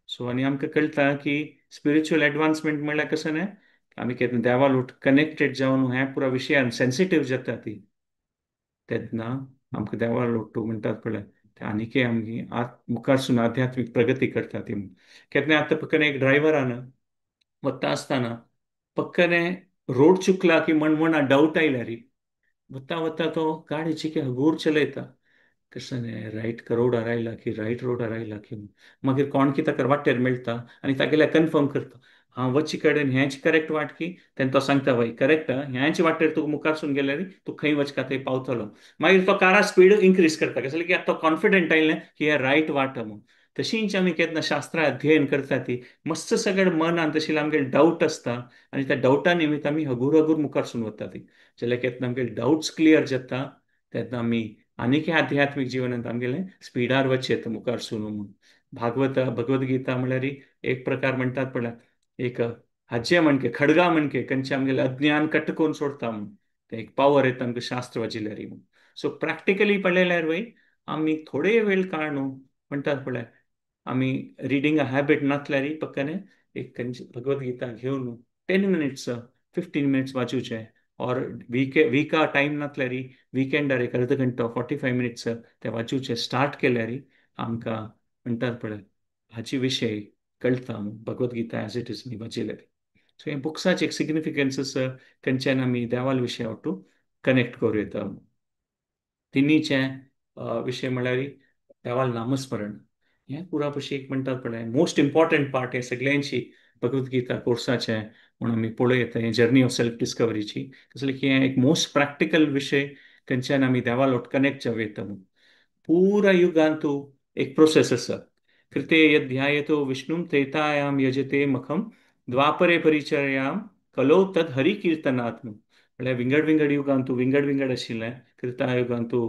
सो आनी आमकां कळटा की स्पिरिच्युअल एडवान्समेंट म्हणल्यार कसं न्ही आमी केन्ना देवा कनेक्टेड जावन ह्या पुरा विशयान सेन्सिटीव जाता ती तेन्ना आमकां देवा लोटू म्हणटात पळय आनीकय आमगे मुखारसून आध्यात्मीक प्रगती करता ती. केन्ना आतां पक्कने एक ड्रायव्हरान वता आसतना पक्कने रोड चुकला की म्हण मना डावट आयल्यार वता वता तो गाडी चिके हगूर चलयता कसं न्ही रायट रोडार आयला की रायट रोडार आयला की मागीर कोण की ताका वाटेर मेळटा आनी तागेल्या कन्फर्म करता हांव वच्चे कडेन हेंच करेक्ट वाट की तेन्ना तो सांगता वय करेक्ट ह्याच वाटेर तुका मुखारसून गेल्यार तूं खंय वचका थंय पावतलो. मागीर तो कारा स्पीड इन्क्रीज करता कसलें की आतां तो कॉन्फिडंट आयलें की हें रायट वाट म्हणून. तशींच आमी केन्ना शास्त्रां अध्ययन करता ती मस्त सगळें मनान तशें आमगेले डावट आसता आनी त्या डावटा निमित्त आमी हगूर हगूर मुखारसून वता ती. जाल्यार केन्ना आमगेले डावट्स क्लियर जाता तेन्ना आमी आनीक आध्यात्मीक जिवनांत आमगेलें स्पिडार वचचें मुखारसून म्हणून. भागवत भगवद्गीता म्हणल्यार एक प्रकार म्हणटात पळय एक हाजे म्हणके खडगा म्हणके खंयचे आमगेले अज्ञान कट करून सोडता म्हणून तें एक पावर येता आमकां शास्त्र वाचिल्यार म्हणून. सो प्रॅक्टिकली पळयल्यार वय आमी थोडे वेळ काडून म्हणटात पळय आमी रिडींग अ हॅबिट नासल्यार पक्काने एक खंयची भगवद्गीता घेवन 10 मिनट्स 15 मिनट्स वाचूचें ऑर विका टायम नासल्यार विकेंडार एक अर्द घंटो 45 मिनट्स ते वाचूचें स्टार्ट केल्यार आमकां म्हणटात पळय हाची विशय कळटा भगवद्गीता एज it is न्ही वाचिल्यार. सो हे बुक्साचे एक सिग्निफिकन्स आसा खंयच्यान आमी देवाल विशय वाटू कनेक्ट करूं येता. तिनीचे विशय म्हणल्यार देवाल नामस्मरण हें पुरा पशी एक म्हणटात पळय मोस्ट इम्पॉर्टंट पार्ट हें सगळ्यांची भगवद्गीता कोर्साचें म्हणून आमी पळोवं येता हें जर्नी ऑफ सेल्फ डिस्कवरीची कसलें की हें एक मोस्ट प्रॅक्टिकल विशय खंयच्यान आमी देवाल वट कनेक्ट जावं येता म्हणून. पुरा युगांतू एक प्रोसेस आसा. कृते यध्यायतो विष्णुं त्रेतायां यजते मखम द्वापरे परिचर्यां कलो तद हरि कीर्तनात् म्हळ्यार विंगड विंगड युगांतू विंगड विंगड आशिल्लें. कृता युगांतू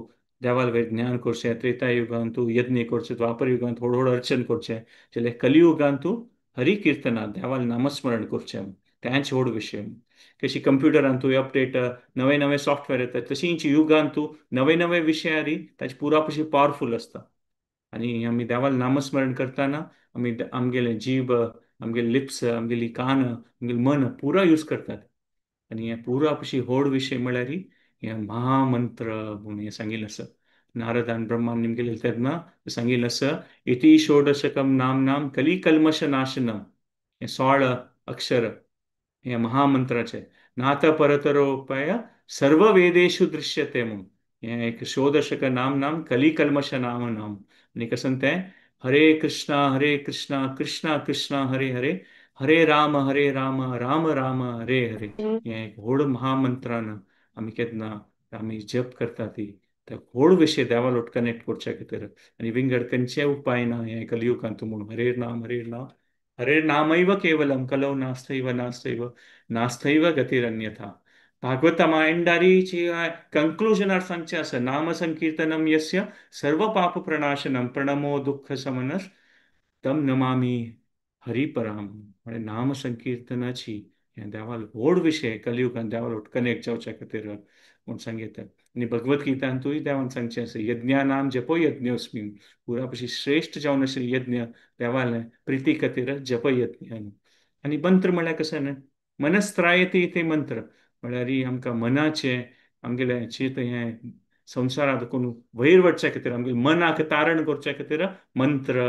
देवाल वयर ज्ञान करचें, त्रेता युगांतू यज्ञ करचें, द्वापर युगांत व्हड व्हड अर्चन करचें, जाल्यार कलियुगांतू हरि कीर्तनात् देवाल नामस्मरण करचें तेंच व्हड विशय. कशी कंप्युटरांतूय अपडेट नवे नवे सॉफ्टवेअर येतात तशींच युगांतू नवे नवे विशयारी ताचे पुरा पशी पावरफूल आसता. आनी आमी देवाल नामस्मरण करतना आमी आमगेले जीभ आमगेले लिप्स आमगेली कान आमगेलें मन पुरा यूज करतात. आनी हें पुरा पशी व्हड विशय म्हळ्यार हें महामंत्र म्हणून हें सांगिल्लें आसा. नारदान ब्रह्मान निमगेलें तेन्ना सांगिल्लें आसा इति षोडशकम नाम नाम कली कल्मश नाशनम हें 16 अक्षर हें महामंत्राचें नाथ परतरोपाय सर्व वेदेशु दृश्यते म्हूण हें एक शोदशक नाम नाम कलिकल्मष नाम नाम. आनी कसं तें हरे कृष्णा हरे कृष्णा कृष्णा कृष्णा हरे हरे हरे राम राम राम हरे हरे हें एक व्हड महामंत्रान आमी केन्ना आमी जप करता ती त्या व्हड विशय देवा लोट कनेक्ट करच्या खातीर. आनी विंगड खंयचे उपाय ना हें कलियुगांत म्हूण हरे नाम हरे नाम हरे नामैव केवलम कलौ नास्थैव नास्थैव नास्थैव गतिरन्यथा. भागवतमा एंडारीची कंक्लुजनार सांगचें आसा नाम संकीर्तनम यस्य सर्व पाप प्रणाशनम प्रणमो दुःख समनस तम नमामि हरिपराम. म्हळ्यार नाम संकीर्तनाची हें देवाल व्हड विशय कलियुगान देवाल कनेक्ट जावच्या खातीर म्हूण सांगता. आनी भगवद्गीतांतूय देवान सांगचें आसा यज्ञानाम जपो यज्ञोस्मी पुरा पशी श्रेश्ठ जावन आशिल्लें यज्ञ देवालें प्रिती खातीर जप यज्ञ. आनी मंत्र म्हळ्यार कशें न्हय मनस्त्रायती ते मंत्र म्हळ्यार आमकां मनाचें आमगेलें चेत हें संवसारांत कोण वयर वचच्या खातीर आमगेलें मनाक तारण करच्या खातीर मंत्र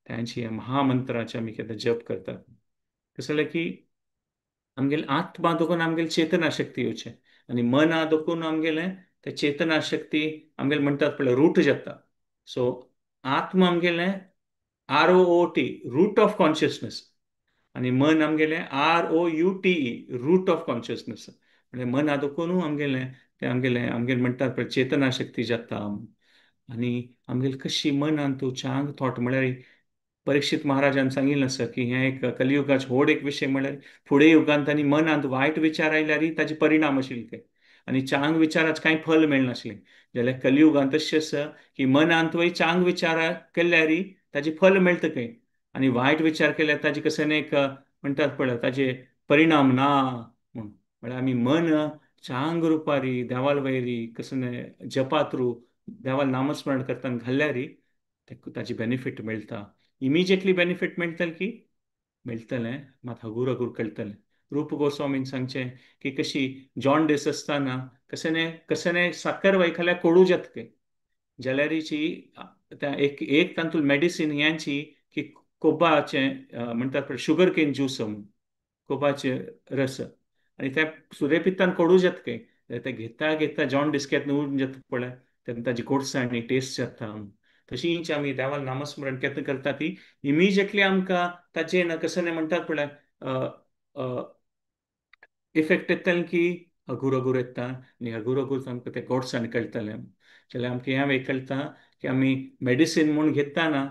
तांची महामंत्राचें आमी केन्ना जप करतात. कशें जालें की आमगेलें आत्मा दोगून आमगेली चेतना शक्ती येवचें आनी मना दोगून आमगेलें ते चेतना शक्ती आमगेलें म्हणटात पळय रूट जाता. सो आत्मा आमगेलें ROOT root of consciousness आनी मन आमगेलें ROUTE root of consciousness. म्हणजे मना दोगून आमगेलें तें आमगेलें आमगेलें म्हणटात पळय चेतना शक्ती जाता. आनी आमगेलें कशी मनान तूं चांग थॉट म्हळ्यार परीक्षित महाराजान सांगिल्लें आसा की हें एक कलियुगाचो व्हड एक विशय म्हळ्यार फुडें युगांत आनी मनांत वायट विचार आयल्यार ताजे परिणाम आशिल्ले ते आनी चांग विचाराक कांय फल मेळनासलें. जाल्यार कलियुगांत तशें आसा की मनांत वय चांग विचार केल्यार ताजें फल मेळटा खंय आनी वायट विचार केल्यार ताजे कशें एक म्हणटात पळय ताजे परिणाम ना म्हूण. म्हळ्यार आमी मन चांग रुपारी देवाल वयरी कशें जपात्रू देवाल नामस्मरण करतना घाल्यार ताजी बेनिफीट मेळटा. इमिजिएटली बेनिफीट मेळटलें की मेळटलें मात हगूर हगूर कळटलें. रूप गोस्वामीन सांगचें की कशी जॉन्डिस आसतना कशें कशें साकर वय खाल्यार कोडू जाता खंय जाल्यारीची एक एक तातूंत मेडिसीन ह्यांची की कोबाचें म्हणटात पळय शुगर केन ज्यूस म्हूण कोबाचें रस आनी त्या सुरे पित्तान कोडू जाता खंय ते घेता घेता जॉन्डिस केन्ना उरून जाता पळय तेन्ना ताजी गोडसाण आनी टेस्ट जाता. तशीच आमी देवाल नामस्मरण केन्ना करता ती इमिजिएटली आमकां ताजें ना कशें म्हणटात पळय इफेक्ट येतलें की हगूर हगूर येता आनी हगूर हगूर आमकां तें गोडसाण कळटलें. जाल्यार आमकां हें एक कळटा की आमी मेडिसीन म्हूण घेतना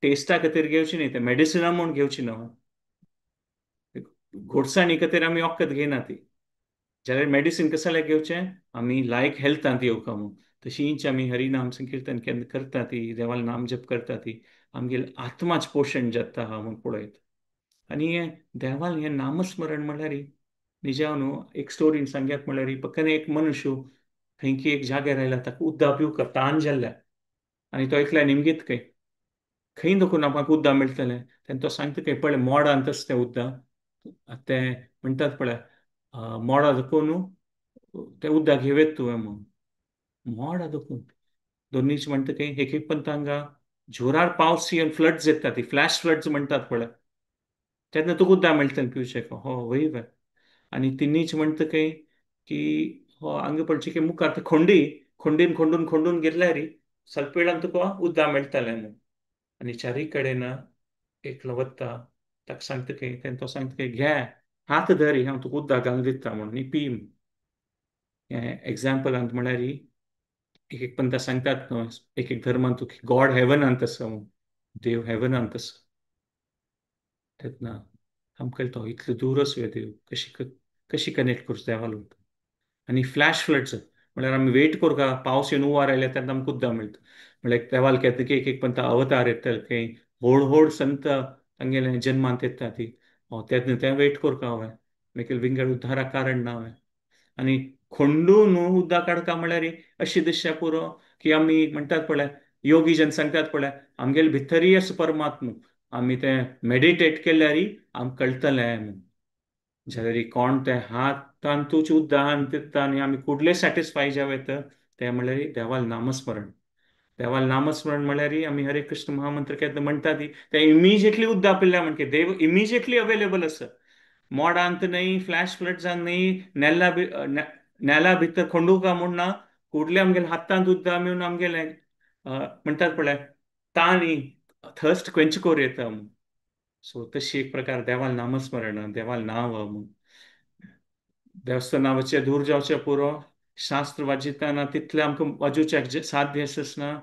टेस्टा खातीर घेवची न्ही, तें मेडिसिना म्हूण घेवची ना, गोडसाणी खातीर आमी वखद घेयना ती. जाल्यार मेडिसीन कशें जाल्यार घेवचें आमी लायक हेल्थांत येवका म्हूण. तशीच आमी हरिनाम संकीर्तन केन्ना करता ती देवाल नाम जप करता ती आमगेलें आत्माच पोशण जाता आहा म्हूण पळयत. आनी हें देवाल हें नामस्मरण म्हळ्यार निजा न्हू एक स्टोरीन सांगयात म्हळ्यार पक्कन एक मनुष्य खंयकी एक जाग्यार आयला ताका उद्दा पिवका तान जाल्ल्या आनी तो एकल्या निमगीत खंय खंय दखून आमकां उद्दा मेळटलें तेन्ना तो सांगता खंय पळय मोडान तसें तें उद्दा तें म्हणटात पळय मोडा दखून तें उद्दा घेवेत तुवें म्हूण मोडा दखून दोनीच म्हणटा खंय एक एक पण हांगा जोरार पावस येवन फ्लड्स येता ती फ्लॅश फ्लड्स म्हणटात पळय तेन्ना तुका उद्दा मेळटलें पिवचें हो वय वय. आनी तिनीच म्हणटा खंय की हो हांगा पळचे की मुखार ते खोंडी खोंडीन खोंडून खोंडून गेल्यार ಸ್ವಲ್ಪ वेळान तुका उद्दा मेळटलें म्हूण. आनी चारीय कडेन एकलो वता ताका सांगता खंय तेन्ना तो सांगता खंय घे हात धरी हांव तुका उद्दा घालून दिता म्हूण आनी पी. हें एग्जाम्पलांत म्हळ्यार एक एक पंथा सांगतात न्हय एक एक धर्मान तुका गॉड हेवनांत आसा म्हूण देव हेवनांत आसा तेन्ना आमकां तो इतलो दूर आसूया देव कशी कशी कनेक्ट करचो देवा लोक. आनी फ्लॅश फ्लड्स म्हळ्यार आमी वेट करता पावस येवन उवार आयल्यार तेन्ना आमकां उद्दा मेळटा. म्हळ्यार देवाल केन्ना की एक एक पंथा अवतार येतले खंय व्हड व्हड संत तांगेले जन्मांत येता ती तेन्ना तें वेट करता हांवें मागीर विंगड उद्धारा कारण ना हांवें. आनी खोंडू न्हू उद्दा काडका म्हळ्यार अशी दिश्या पुरो की आमी म्हणटात पळय योगी जन सांगतात पळय आमगेले भितरय आसा परमात्मा आमी तें मेडिटेट केल्यार आमकां कळटलें म्हूण. जाल्यार कोण तें हातान तुजें उद्दान दिता आनी आमी कुडले सॅटिस्फाय जावं येता तें म्हणल्यार देवाल नामस्मरण. देवाल नामस्मरण म्हणल्यार आमी हरे कृष्ण महामंत्र केन्ना म्हणटा ती तें इमिजिएटली उद्दा पिल्ल्या म्हणजे देव इमिजिएटली अवेलेबल आसा. मोडांत न्हय, फ्लॅश फ्लड्सान न्हय, नेल्ला नेला भितर खंडुका म्हूण ना, कुडले आमगेले हातांत उदक मेळून आमगेले म्हणटात पळय ताणी थर्स्ट क्वेंच करूं येता म्हूण. सो तशी एक प्रकार देवाल नामस्मरण, देवाल नांव म्हूण. देवस्थाना वचचें दूर जावचें पुरो, शास्त्र वाजिताना तितलें आमकां वाजोवच्याक साध्य आसना.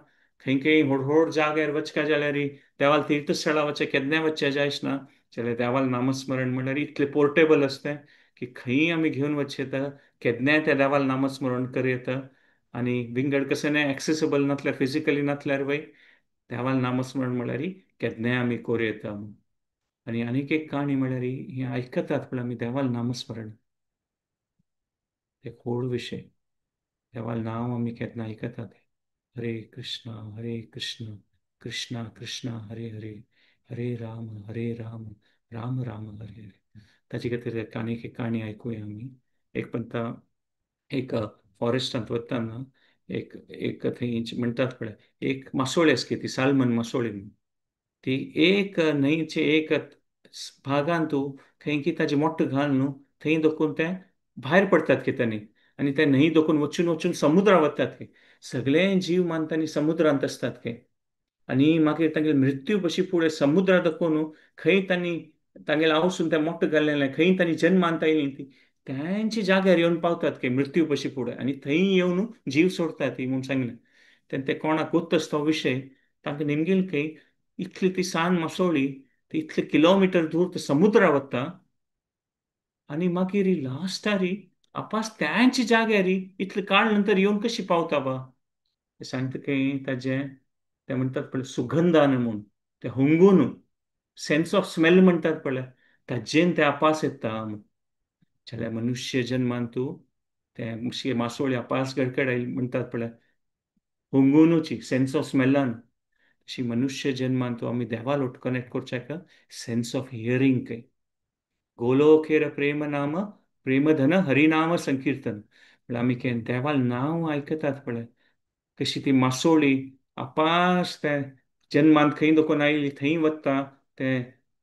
खंय खंय व्हड व्हड जाग्यार वचका जाल्यार देवाल तीर्थस्थळां वचचें केन्नाय वचचें जायना जाल्यार देवाल नामस्मरण म्हणल्यार इतलें पोर्टेबल आसता की खंय आमी घेवन वचचें येता, केन्नाय त्या देवाल नामस्मरण करूं येता. आनी विंगड कशें एक्सेसिबल नासल्यार, फिजिकली नासल्यार वय देवाल नामस्मरण म्हणल्यार केन्नाय आमी करूं येता. आनी आनीक एक काणी म्हणल्यार हें आयकतात पण आमी देवाल नामस्मरण एक व्हड विशय. देवाल नांव आमी केन्ना आयकतात, हरे कृष्ण हरे कृष्ण कृष्ण कृष्ण हरे हरे, हरे राम हरे राम राम राम हरे हरे. ताचे खातीर आनीक एक काणी आयकुया आमी. एक पंता एक फॉरेस्टांत वतना एक एक थंय म्हणटात पळय एक मासोळी आसली, ती सालमन मासोळी म्हणून. ती एक न्हंयचे एक भागान तूं थंय की ताजें मोट्ट घाल न्हू थंय दखून ते भायर पडटात कित्यानी, आनी ते न्हंय दखून वचून वचून समुद्रा वतात की सगळे जीव मानतानी समुद्रांत आसतात की. आनी मागीर तांगेले मृत्यू पशी फुडें समुद्रा दखून खंय तांणी तांगेले आवसून तें मोट्ट घाल्लें, खंय तांणी जन्म मानता येयली ती त्यांच्या जाग्यार येवन पावतात की मृत्यू पशी फुडें, आनी थंय येवन जीव सोडटात ती म्हूण सांगलें. तेन्ना ते कोणाक गोत्त तो विशय तांकां निमगेल खंय इतली ती सान मासोळी ती इतले किलोमिटर दूर ते समुद्रा वता आनी मागीर लास्टारी आपास त्यांच्या जाग्यार इतले काळ नंतर येवन कशी पावता बा. ते सांगता खंय ताजें ते म्हणटात पळय सुगंधान म्हूण, ते हुंगून सेन्स ऑफ स्मेल म्हणटात पळय ताजेन ते आपास येता. जाल्यार मनुष्य जन्मान तूं ते मासोळी आपास गडकड म्हणटात पळय हुंगुनूची सेन्स ऑफ स्मेलान, अशी मनुष्य जन्मान तूं आमी देवालोट कनेक्ट करच्याक सेन्स ऑफ हियरींग खंय. गोलोखेर प्रेम नाम प्रेमधन हरिनाम संकीर्तन म्हळ्यार आमी केन्ना देवाल नांव आयकतात पळय कशी ती मासोळी आपास ते जन्मांत खंय दखून आयली थंय वता ते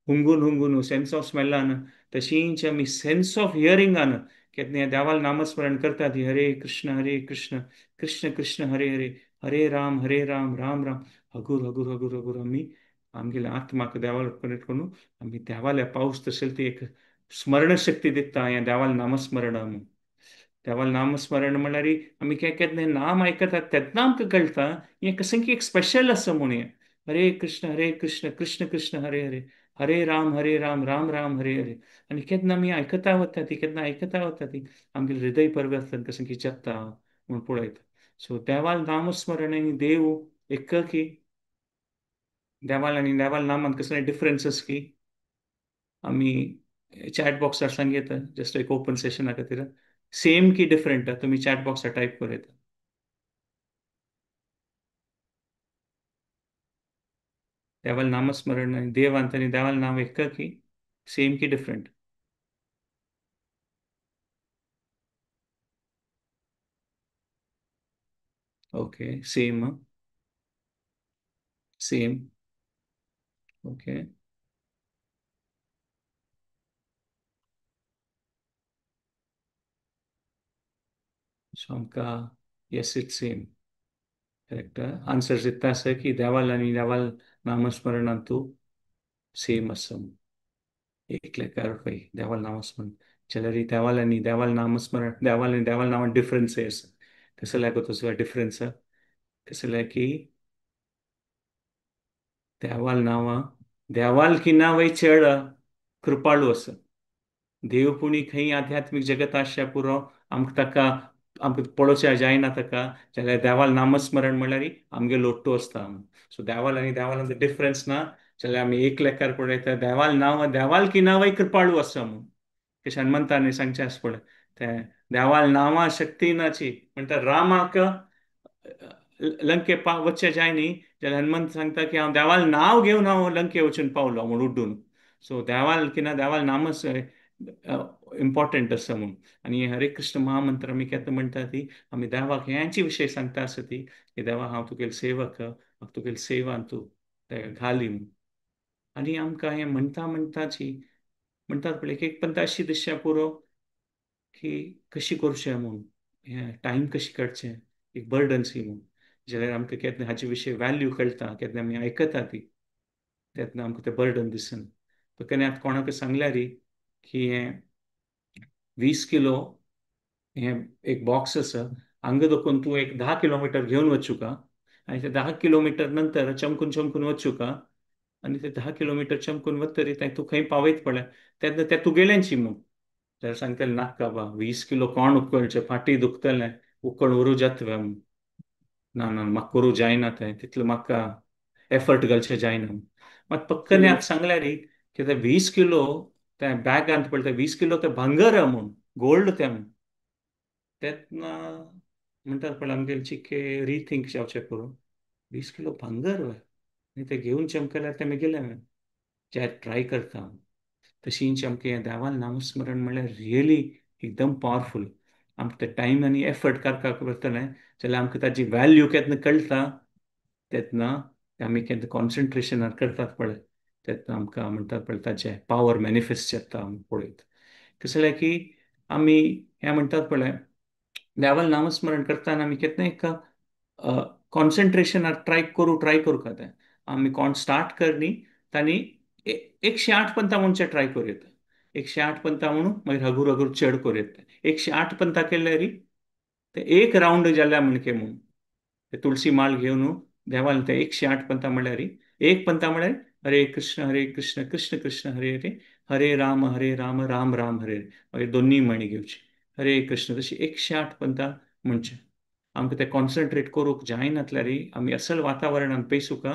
हुंगून हुंगून सेन्स ऑफ स्मेलान, तशींच आमी सेन्स ऑफ हियरिंगान केन्ना देवाल नामस्मरण करतात हरे कृष्ण हरे कृष्ण कृष्ण कृष्ण हरे हरे हरे राम हरे राम राम राम हगूर हगूर हगूर हगूर आमी आमगेल्या आत्माक देवाल कनेक्ट करून आमी देवाल्या पावस तशें ती एक स्मरणशक्ती दिता हें देवाल नामस्मरण. देवाल नामस्मरण म्हणल्यार आमी केन्ना नाम आयकतात तेन्ना आमकां कळटा हें कशें की एक स्पेशल आसा म्हूण. हें हरे कृष्ण हरे कृष्ण कृष्ण कृष्ण हरे हरे हरे राम हरे राम राम राम हरे हरे. आनी केन्ना आमी आयकता वता ती केन्ना आयकता वता ती आमगेले हृदय परिवर्तन कशें की जाता म्हूण पळयता. सो देवाल नामस्मरण आनी देव एक की देवाल आनी देवाल नामांत कसले डिफरन्सीस की आमी चॅट बॉक्सार सांगयता, जस्ट एक ओपन सेशना खातीर सेम की डिफरंट तुमी चॅट बॉक्सार टायप करूं येता. देवाल नामस्मरण आनी देवांत आनी देवाल नांव एक की सेम की different. Okay, same same okay. So आमकां yes it's same correct answer दिता आसा की देवाल आनी देवाल नामस्मरणांतू सेम आसा. एक लेखार पळय देवाल नामस्मरण जाल्यार देवाल आनी देवाल नामस्मरण देवाल आनी देवाल नांवान डिफरन्स आसा. कसो लागो तसो डिफरन्स कसो की देवाल नांवां देवाल किना वय चड कृपाळू आसा. देव पुणी खंय आध्यात्मीक जगत आसच्या पुरो आमकां ताका आमकां पळोवच्या जायना ताका, जाल्यार देवाल नामस्मरण म्हणल्यार आमगे लोट्टो आसता. सो देवाल आनी देवालांत डिफरन्स ना जाल्यार आमी एक लेखार पळयता देवाल नांव देवाल की नांवय कृपाळू आसा म्हूण. कशें हनुमंतान सांगचें आसा पळय तें देवाल नांवां शक्ती नाची म्हणटा रामाक लंके वचचें जाय न्ही जाल्यार हनुमंत सांगता की हांव देवाल नांव घेवन हांव लंके वचून पावलो म्हूण उड्डून. सो देवाल किना देवाल नामच इम्पॉर्टंट आसा म्हूण. आनी हरे कृष्ण महामंत्र आमी केन्ना म्हणटा ती आमी देवाक ह्यांची विशय सांगता आसा ती की देवा हांव तुगेलो सेवक, म्हाका तुगेली सेवान तूं घाली म्हूण. आनी आमकां हें म्हणटा म्हणटाची म्हणटात पळय एक एक पंता अशी दिसच्या पुरो की कशी करचें म्हूण, हें टायम कशी काडचें, एक बर्डन सी म्हूण. जाल्यार आमकां केन्ना हाचे विशीं वॅल्यू कळटा, केन्ना आमी आयकता ती, तेन्ना आमकां तें बर्डन दिसना. केन्ना आतां कोणाक सांगल्यार की हें 20 किलो हें एक बॉक्स आसा, हांगा दखून तूं एक 10 किलोमिटर घेवन वचूका आनी ते 10 किलोमिटर नंतर चमकून चमकून वचूका आनी ते 10 किलोमिटर चमकून वतरी तें तूं खंय पावयत पळय तेन्ना तें तुगेलेंची म्हूण. जाल्यार सांगतलें नाका बा, 20 किलो कोण उखलचें, फाटी दुखतलें, उकळ उरूं जाता म्हूण. ना ना म्हाका करूं जायना तें, तितलें म्हाका एफर्ट घालचें जायना. मात पक्कने आतां सांगल्यार की ते 20 किलो त्या बॅगांत पळय ते 20 किलो तें भांगर म्हूण, गोल्ड तें म्हूण. तेन्ना म्हणटात पळय आमगेले चिके रिथींक जावचें करून 20 किलो भांगर वय आनी तें घेवन चमकल्यार तें मेगेलें जे ट्राय करता. तशींच आमकां हें देवान नामस्मरण म्हणल्यार रियली एकदम पावरफूल. आमकां ते टायम आनी एफर्ट काडपाक पडटलें जाल्यार आमकां ताजी वॅल्यू केन्ना कळटा तेन्ना आमी केन्ना कॉन्सन्ट्रेशनार करतात पळय तेन्ना आमकां म्हणटात पळय ताचें पावर मॅनिफेस्ट जाता आमी पळयत. कशें जाल्यार की आमी हें म्हणटात पळय देवान नामस्मरण करतना आमी केन्ना एक कॉन्सन्ट्रेशनार ट्राय करूं का तें आमी कोण स्टार्ट करनी तांणी 108 पंता म्हणचे ट्राय करूं येता. 108 पंता म्हणून मागीर हगूर हगूर चड करूं येता. 108 पंता केल्यार ते एक रावंड जाल्या म्हणके म्हूण ते तुळसी माळ घेवन देवान ते 108 पंता म्हणल्यार एक पंता म्हणल्यार हरे कृष्ण कृष्ण कृष्ण हरे हरे हरे राम राम राम हरे हरे, मागीर दोन्ही म्हणी घेवची हरे कृष्ण, तशी 108 पंता म्हणचे. आमकां ते कॉन्सन्ट्रेट करूंक जायनातल्यार आमी असल वातावरणान पेसुका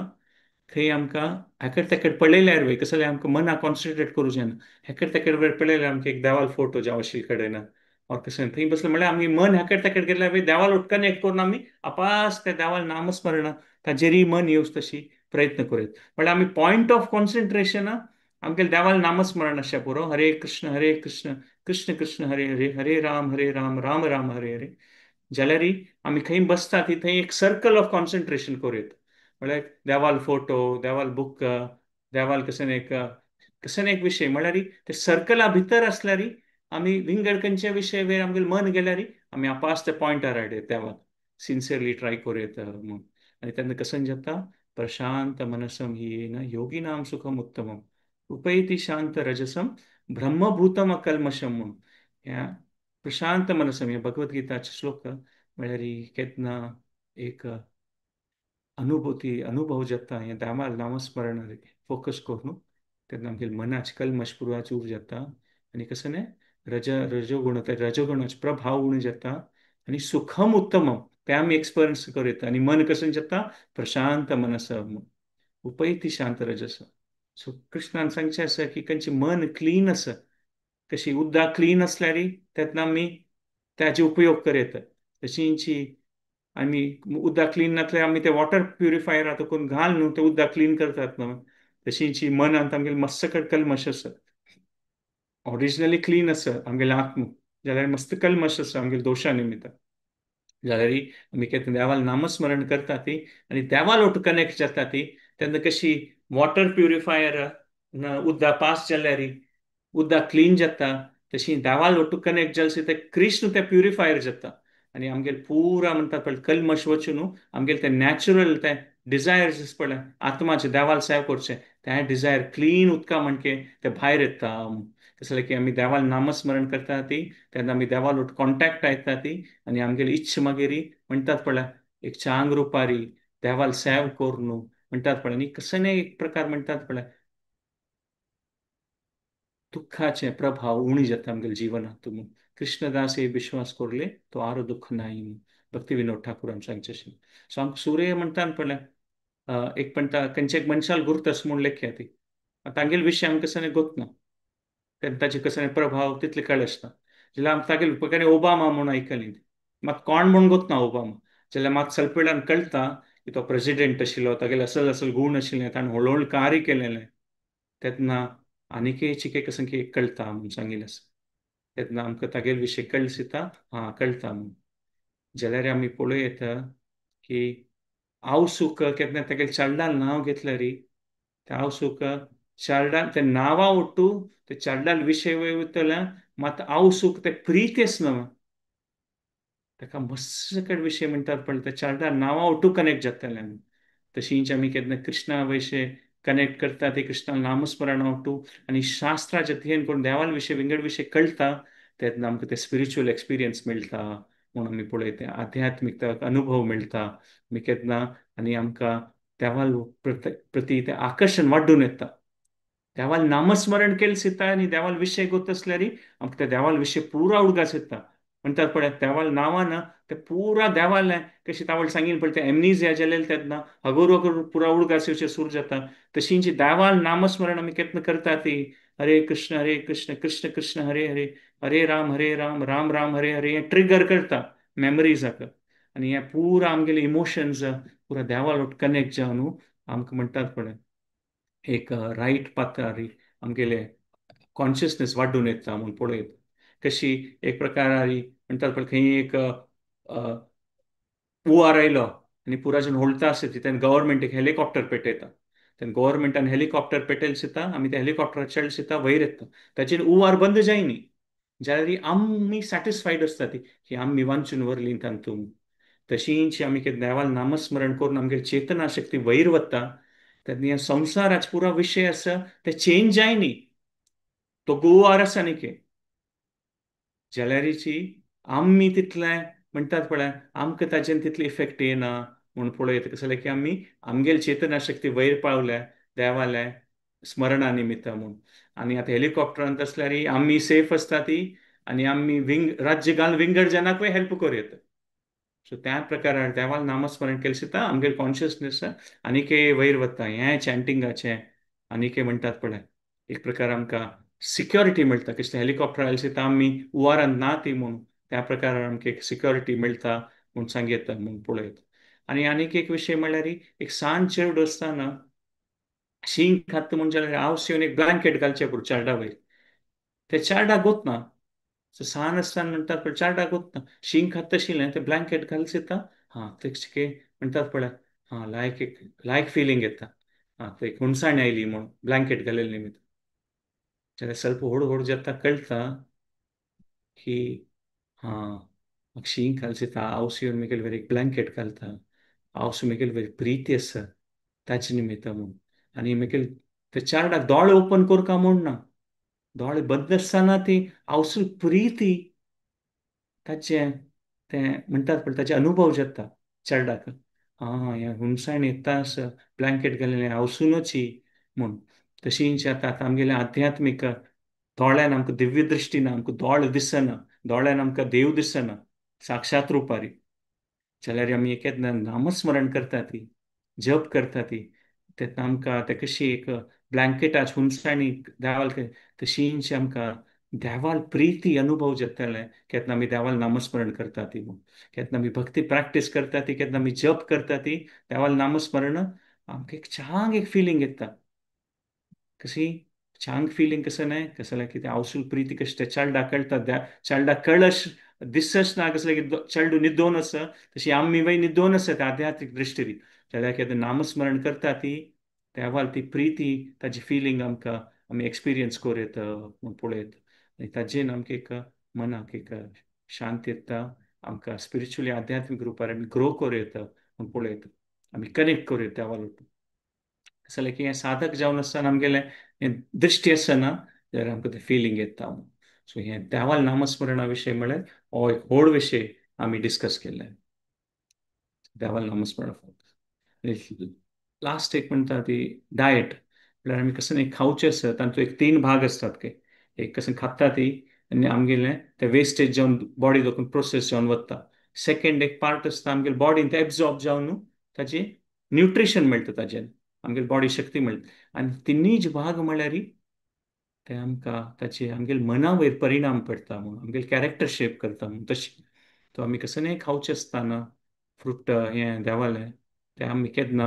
थंय आमकां हेकड तेकड पळयल्यार वय कसलें आमकां मनाक कॉन्सन्ट्रेट करूं जायना. हेकड तेकड वेळ पळयल्यार आमकां एक देवाल फोटो जावं आशिल्ले कडेन ऑर कशें थंय बसलें म्हणल्यार आमी मन हेकड तेकड गेल्यार वय देवाल कनेक्ट करून आमी आपास त्या देवाल नामस्मरण ताजेरय मन येवच तशी प्रयत्न करूं येता. म्हणल्यार आमी पॉयंट ऑफ कॉन्सन्ट्रेशन आमगेले देवाल नामस्मरण आसचें पुरो, हरे कृष्ण कृष्ण कृष्ण हरे हरे हरे राम राम राम हरे हरे. जाल्यार आमी खंय बसता ती थंय एक सर्कल ऑफ कॉन्सन्ट्रेशन करूं येता. म्हणल्यार देवाल फोटो, देवाल बूक, देवाल कशें एक विशय म्हणल्यार ते सर्कला भितर आसल्यार आमी विंगड खंयच्या विशय वयर आमगेलें मन गेल्यार आमी आपास ते पॉयंटार हाडये देवाक सिन्सियरली ट्राय करूं येता म्हूण. आनी तेन्ना कशें जाता प्रशांत मनसम ही येन योगिनाम सुखम उत्तमम उपैति शांत रजसम ब्रह्मभूतम अकल्मशम म्हूण. ह्या प्रशांत मनसम ह्या भगवद्गीताचे श्लोक म्हणल्यार केन्ना एक अनुभूती अनुभव जाता हें देवाल नामस्मरणार फोकस करून तेन्ना आमगेले मनाचे कल्मश पुरवा चूर जाता आनी कशें न्ही रजोगुण ते रजोगुणाचो प्रभाव उणो जाता आनी सुखम उत्तमम तें आमी एक्सपिरियन्स करूं येता. आनी मन कशें जाता प्रशांत मनस उपैति शांत रजस. सो कृष्णान सांगचें आसा की खंयचें मन क्लीन आसा, कशी उदक क्लीन आसल्यार तेन्ना आमी ताजे उपयोग करूं येता. तशींची आमी उदक क्लीन नासल्यार आमी ते वॉटर प्युरिफायर आतां करून घाल न्हू ते उदक क्लीन करतात न्हू. तशींची मनांत आमगेले मस्त कल्मश आसा, ओरिजिनली क्लीन आसा आमगेलें आत्म, जाल्यार मस्त कल्मश आसा आमगेले दोशा निमित्त. जाल्यार आमी केन्ना देवाल नामस्मरण करता ती आनी देवाल ओट कनेक्ट जाता ती तेन्ना कशी वॉटर प्युरिफायर उदक पास जाल्यार उदक क्लीन जाता तशी देवाल ओटू कनेक्ट जाल ते कृष्ण ते प्युरिफायर जाता आनी आमगेले पुरा म्हणटात पळय कल्मश वचून न्हू आमगेले ते नॅचरल ते डिजायर्स पळय आत्माचे देवाल सेव करचें तें डिजायर क्लीन उदका म्हणके ते भायर येता. तशें की आमी देवाल नामस्मरण करता ती तेन्ना आमी देवाल ओट कॉन्टेक्ट येता ती आनी आमगेली इच्छा मागीर म्हणटात पळय एक चांग रुपारी देवाल सेव करून न्हू म्हणटात पळय आनी कसं एक प्रकार म्हणटात पळय दुःखाचे प्रभाव उणी जाता आमगेले जिवनांत. कृष्णदास हे विश्वास करले तो आरो दुःख नाही भक्ती विनोद ठाकूरान सांगचें. सो आमकां सूर्य म्हणटात पळय एक म्हणटा खंयच्या एक मनशाल गुर्तस म्हूण लेख्या ती तांगेले विशय आमकां कशें गोत ना, ताचे कशें प्रभाव तितले कळसना. जाल्यार आमकां तागेले ओबामा म्हूण आयकली मात कोण म्हूण गोत ना ओबामा, जाल्यार मात स्वल्प वेळान कळटा की तो प्रेसिडेंट आशिल्लो, तागेले असल असल गूण आशिल्ले, ताणें व्हडलें व्हडलें कार्य केलेलें. तेन्ना आनीकय चिके कशें की कळटा म्हूण सांगिल्लें आसा. तेन्ना आमकां तागेले विशय कळसिता आं कळटा म्हूण. जाल्यार आमी पळोवं येता की आवसूक केन्ना तागेले चेडवान नांव घेतल्यार त्या आवसूक चारडा ते नांवा ओट्टू ते चारडाल विशय वयतले मात आवसूक ते प्रीती आसना ताका मस्त विशय म्हणटात पण ते चारडा नांवा ओटू कनेक्ट जातले. तशींच आमी केन्ना कृष्णा विशय कनेक्ट करता ते कृष्णा नामस्मरण ओटू आनी शास्त्राचें अध्ययन करून देवाल विशय विंगड विशय कळटा तेन्ना आमकां ते स्पिरिच्युअल एक्सपिरियन्स मेळटा म्हूण आमी पळयता आध्यात्मीक अनुभव मेळटा आमी केन्ना आनी आमकां देवाल प्रती तें आकर्शण वाडून येता. देवाल नामस्मरण केलें दिता आनी देवाल विशय गोत आसल्यार आमकां त्या देवाल विशय पुरा उडगास येता. म्हणटात पळय देवाल नांवान ते पुरा देवालें कशी तावळ सांगीन पळय तें एमनीजिया जालें तेन्ना हगोर हगोर पुरा उडगास येवचें सुरू जाता. तशींच देवाल नामस्मरण आमी केन्ना करता ती हरे कृष्ण कृष्ण कृष्ण हरे हरे हरे राम राम राम हरे हरे हें ट्रिगर करता मेमरीजाक आनी हें पुरा आमगेले इमोशन्स पुरा देवाल कनेक्ट जावन आमकां म्हणटात पळय एक रायट पात्रार आमगेले कॉन्शियसनेस वाडून येता म्हूण पळयता. कशी एक प्रकारारी म्हणटात पळय खंय एक हुंवार आयलो आनी पुराजन होळटा आसता तेन्ना गव्हर्मेंट एक हेलिकॉप्टर पेटयता तेन्ना गव्हर्मेंटान हेलिकॉप्टर पेटयले दिता आमी त्या हेलिकॉप्टरार चडले दिता वयर येता ताचेर हुंवार बंद जायनी जाल्यार आमी सॅटिस्फायड आसता ती की आमी वांचून व्हरली तातूंत. तशींच आमी देवाल नामस्मरण करून आमगेली चेतना शक्ती वयर वता तेन्ना ह्या संवसाराचो पुरा विशय आसा ते चेंज जायनी तो गोवार आसा न्ही जाल्यारीची आमी तितलें म्हणटात पळय आमकां ताजेन तितली इफेक्ट येना म्हूण पळयता. कसलें जाल्यार की आमी आमगेली चेतना शक्ती वयर पावल्या देवाल्या स्मरणा निमित्त म्हूण. आनी आतां हेलिकॉप्टरांत आसल्यार आमी सेफ आसता ती आनी आमी विंग राज्य घालून विंगड जनाकूय हेल्प करूं येता. सो त्या प्रकारान देवाल नामस्मरण केलें सुद्दां आमगेलें कॉन्शियसनेस आनीक वयर वता. हें चॅन्टिंगाचें आनीक म्हणटात पळय एक प्रकार आमकां सिक्योरिटी मेळटा. कसलें हेलिकॉप्टर आयलें सुद्दां आमी हुंवारान ना ती म्हूण त्या प्रकारान आमकां एक सिक्योरिटी मेळटा म्हूण सांगता म्हूण पळयता. आनी आनीक एक विशय म्हणल्यार एक सान चेडूं आसतना शीं खाता म्हूण जाल्यार आवस येवन एक ब्लँकेट घालचें पडटा चारडा वयर ते चारडा गोतना सो सान आसतना म्हणटात पळय चारडा गोतना शीं खाता आशिल्लें तें ब्लँकेट घालच येता हां ते म्हणटात पळय हां लायक एक लायक फिलींग येता हां ते एक हुनसाण आयली म्हूण ब्लँकेट घालेले निमित्त. जाल्यार स्वल्प व्हड व्हड जाता कळटा की हां म्हाका शीं घालच येता आवस येवन म्हगेले वयर एक ब्लँकेट घालता आवस म्हगेले वयर प्रिती आसा ताचे निमित्त म्हूण. आनी म्हगेले ते चारडाक दोळे ओपन करका म्हूण ना दोळे बंद आसतना ती आवसू प्रिती ताचें तें म्हणटात पळय ताचे अनुभव जाता चेरडाक आं हें हुनसाण येता आसा ब्लँकेट घालेलें आवसुनूच म्हूण. तशींच आतां आतां आमगेलें आध्यात्मीक दोळ्यान आमकां दिव्य दृश्टी ना आमकां दोळे दिसना दोळ्यान आमकां देव दिसना साक्षात रुपारी जाल्यार आमी एक एकदां नामस्मरण करता ती जप करता ती तेन्ना आमकां ते कशी एक ब्लँकेटाच हुनसाणी देवाल तशींच आमकां देवाल प्रिती अनुभव जातले केन्ना आमी देवाल नामस्मरण करता ती म्हूण केन्ना आमी भक्ती प्रॅक्टीस करता ती केन्ना आमी जप करता ती देवाल नामस्मरण आमकां एक चांग एक फिलींग येता. कशी चांग फिलींग कसं न्हय कसं जाल्यार कितें आवसूल प्रिती कशें तें चेरडा कळटा चेरडा कळश दिसच ना कसलें की चेडूं न्हिदोन आसा तशी आमी वय न्हिदोन आसा त्या आध्यात्मीक दृश्टी जाल्यार केन्ना नामस्मरण करता ती देवाल ती प्रिती ताजी फिलींग आमकां आमी एक्सपिरियन्स करूं येता म्हूण पळयता. आनी ताजेन आमकां एक मनाक एक शांती येता आमकां स्पिरिच्युअली आध्यात्मीक रुपार आमी ग्रो करूं येता म्हूण पळयता आमी कनेक्ट करूं येता देवा वाटेन. जाल्यार की हें साधक जावन आसतना आमगेलें हें दृश्टी आसना जाल्यार आमकां तें फिलींग येता. सो हें देवाल नामस्मरणा विशय म्हळ्यार हो एक व्हड विशय आमी डिस्कस केल्ले देवाल नामस्मरणा. लास्ट एक म्हणटा ती डायट म्हळ्यार आमी कसं न्ही खावचें आसता तातूंत एक तीन भाग आसतात की एक कसं खाता ती आनी आमगेलें तें वेस्टेज जावन बॉडी दोकून प्रोसेस जावन वता. सेकेंड एक पार्ट आसता आमगेले बॉडीन तें एब्जॉर्ब जावन ताजें न्युट्रिशन मेळटा ताजें आमगेली बॉडी शक्ती मेळटा. आनी तिनूय भाग म्हळ्यार ते आमकां ताचे आमगेले मना वयर परिणाम पडटा म्हूण आमगेले कॅरेक्टर शेप करता म्हूण. तशें तो आमी कसं न्ही खावचें आसतना फ्रुट हें देवालें तें आमी केन्ना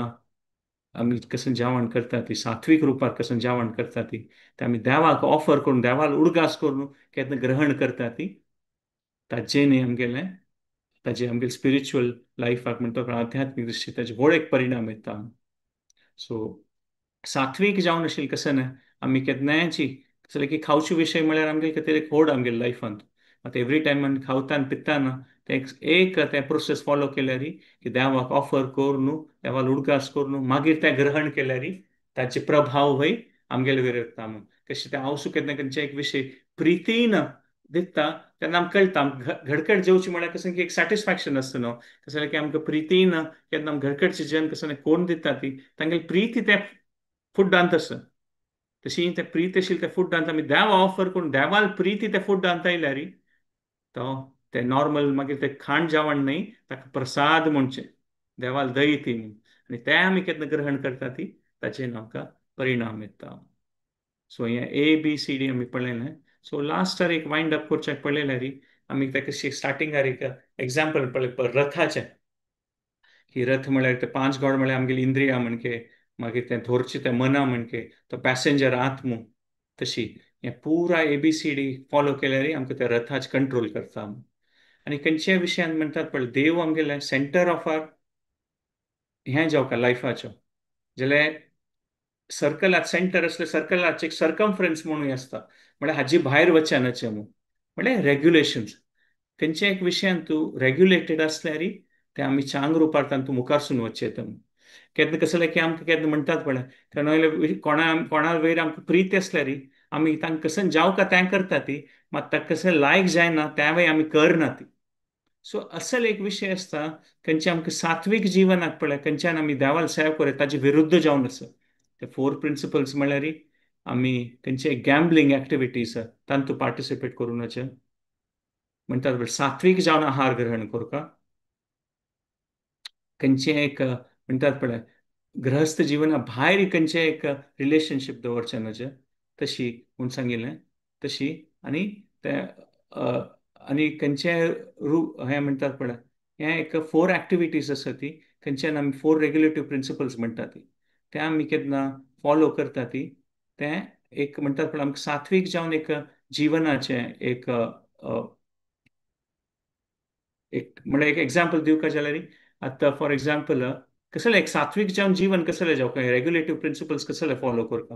आमी कसं जेवण करता ती सात्वीक रुपार कसं जेवण करता ती ते आमी देवाक ऑफर करून देवाक उडगास करून केन्ना ग्रहण करता ती ताजें न्ही आमगेलें ताजें आमगेले स्पिरिच्युअल लायफाक म्हणटा आध्यात्मीक दृश्टी ताजे व्हड एक परिणाम येता. सो सात्वीक जावन आशिल्लें कसं ना आमी केन्नायची कसलें की खावचे विशय म्हळ्यार आमगे खातीर एक होड आमगे लायफांत. आतां एवरी टायम आमी खावता आनी पिता ना तें एक तें प्रोसेस फॉलो केल्यार की देवाक ऑफर करून देवाक उडगास करून मागीर तें ग्रहण केल्यार ताचे प्रभाव वय आमगेले वयर येता म्हूण. कशें तें हांव केन्ना खंयचे एक विशय प्रितीन दिता तेन्ना आमकां कळटा घडकट जेवचें म्हळ्यार कसं की एक सॅटिस्फॅक्शन आसता न्हू. कसं की आमकां प्रितीन केन्ना आमकां घरकडचे जेवण कसं कोण दिता ती तांगेली प्रिती त्या फुडांत आसा. तशी ते प्रीत आशिल्ले त्या फुडांत आमी देवा ऑफर करून देवाल प्रिती त्या फुडांत आयल्यार तो ते नॉर्मल मागीर ते खाण जेवण न्हय ताका प्रसाद म्हणचें देवाल दई ती म्हूण आनी ते आमी केन्ना ग्रहण करता ती ताचेर आमकां परिणाम येता. सो हें ए बी सी डी आमी पळयलें. सो लास्टार एक वायंड अप करच्याक पळयल्यार आमी ताका स्टार्टिंगार एक एग्जाम्पल पळय रथाचें की रथ म्हळ्यार ते पांच गॉड म्हळ्यार आमगेली इंद्रिया म्हणके मागीर तें धोरचें तें मना म्हणके तो पॅसेंजर आत्मो तशी हें पुरा A B C D follow केल्यार आमकां त्या रथाच कंट्रोल करता. आनी खंयच्याय विशयान म्हणटात पळय देव आमगेलें सेंटर ऑफ our हें जावका लायफाचो जाल्यार सर्कलात सेंटर आसलें सर्कलाचे एक सर्कमफरन्स म्हणून आसता म्हळ्यार हाजी भायर वचनाचें म्हूण म्हळ्यार रेग्युलेशन्स खंयच्या एक विशयान तूं रेग्युलेटेड आसल्यार तें आमी चांग रुपार तातूंत मुखारसून वचचें तें. केन्ना कसलें की आमकां केन्ना म्हणटात पळय कोणा कोणा वयर आमकां प्रीत आसल्यार आमी तांकां कसं जावका तें करता ती मात ताका कसं लायक जायना तेंवय आमी करना ती. सो असल एक विशय आसता खंयच्या आमकां सात्वीक जिवनाक पळय खंयच्यान आमी देवाल सेवा करता ताजे विरुद्ध जावन आसा. ते फोर प्रिंसिपल्स म्हळ्यार आमी खंयचे गॅम्बलिंग एक्टिविटीज तातूंत पार्टिसिपेट करूं नचे म्हणटात सात्वीक जावन आहार ग्रहण करता खंयचें एक म्हणटात पळय गृहस्थ जिवना भायर खंयचें एक रिलेशनशीप दवरचें नजे तशी म्हूण सांगिल्लें तशी. आनी ते आनी खंयचे रूप हें म्हणटात पळय हें एक फोर एक्टिविटीज आसा ती खंयच्यान आमी फोर रेग्युलेटिव्ह प्रिंसिपल्स म्हणटा ती ते आमी केन्ना फॉलो करता ती तें एक म्हणटात पळय आमकां सात्वीक जावन एक जिवनाचें एक एक म्हळ्यार एक एग्जाम्पल दिवका जाल्यार आतां फॉर एग्जाम्पल कसलें एक सात्वीक जावन जीवन कसलें जावका रेग्युलेटिव्ह प्रिंसिपल्स कसले फॉलो करता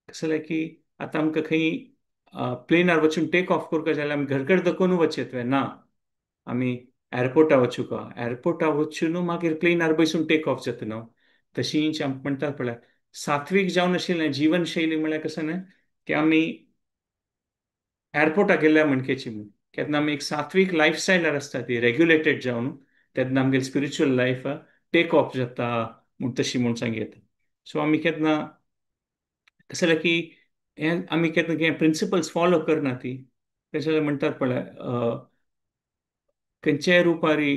कसलें की आतां आमकां खंय प्लेनार वचून टेक ऑफ करता जाल्यार आमी घरकड दखून वचेत ना आमी एअरपोर्टा वचूका एअरपोर्टा वचून मागीर प्लेनार बसून टेक ऑफ जाता न्हू. तशींच आमकां म्हणटात पळय सात्वीक जावन आशिल्लें जिवनशैली म्हळ्यार कसं न्हय की आमी एअरपोर्टा गेल्या म्हणकेची म्हूण केन्ना आमी एक सात्वीक लायफस्टायलार आसता ती रेग्युलेटेड जावन तेन्ना आमगेली स्पिरिच्युअल लायफ टेक ऑफ जाता म्हूण तशी म्हूण सांगता. सो आमी केन्ना कसलें की हें आमी केन्ना हें प्रिंसिपल्स फॉलो करना ती कशें म्हणटात पळय खंयच्याय रुपारी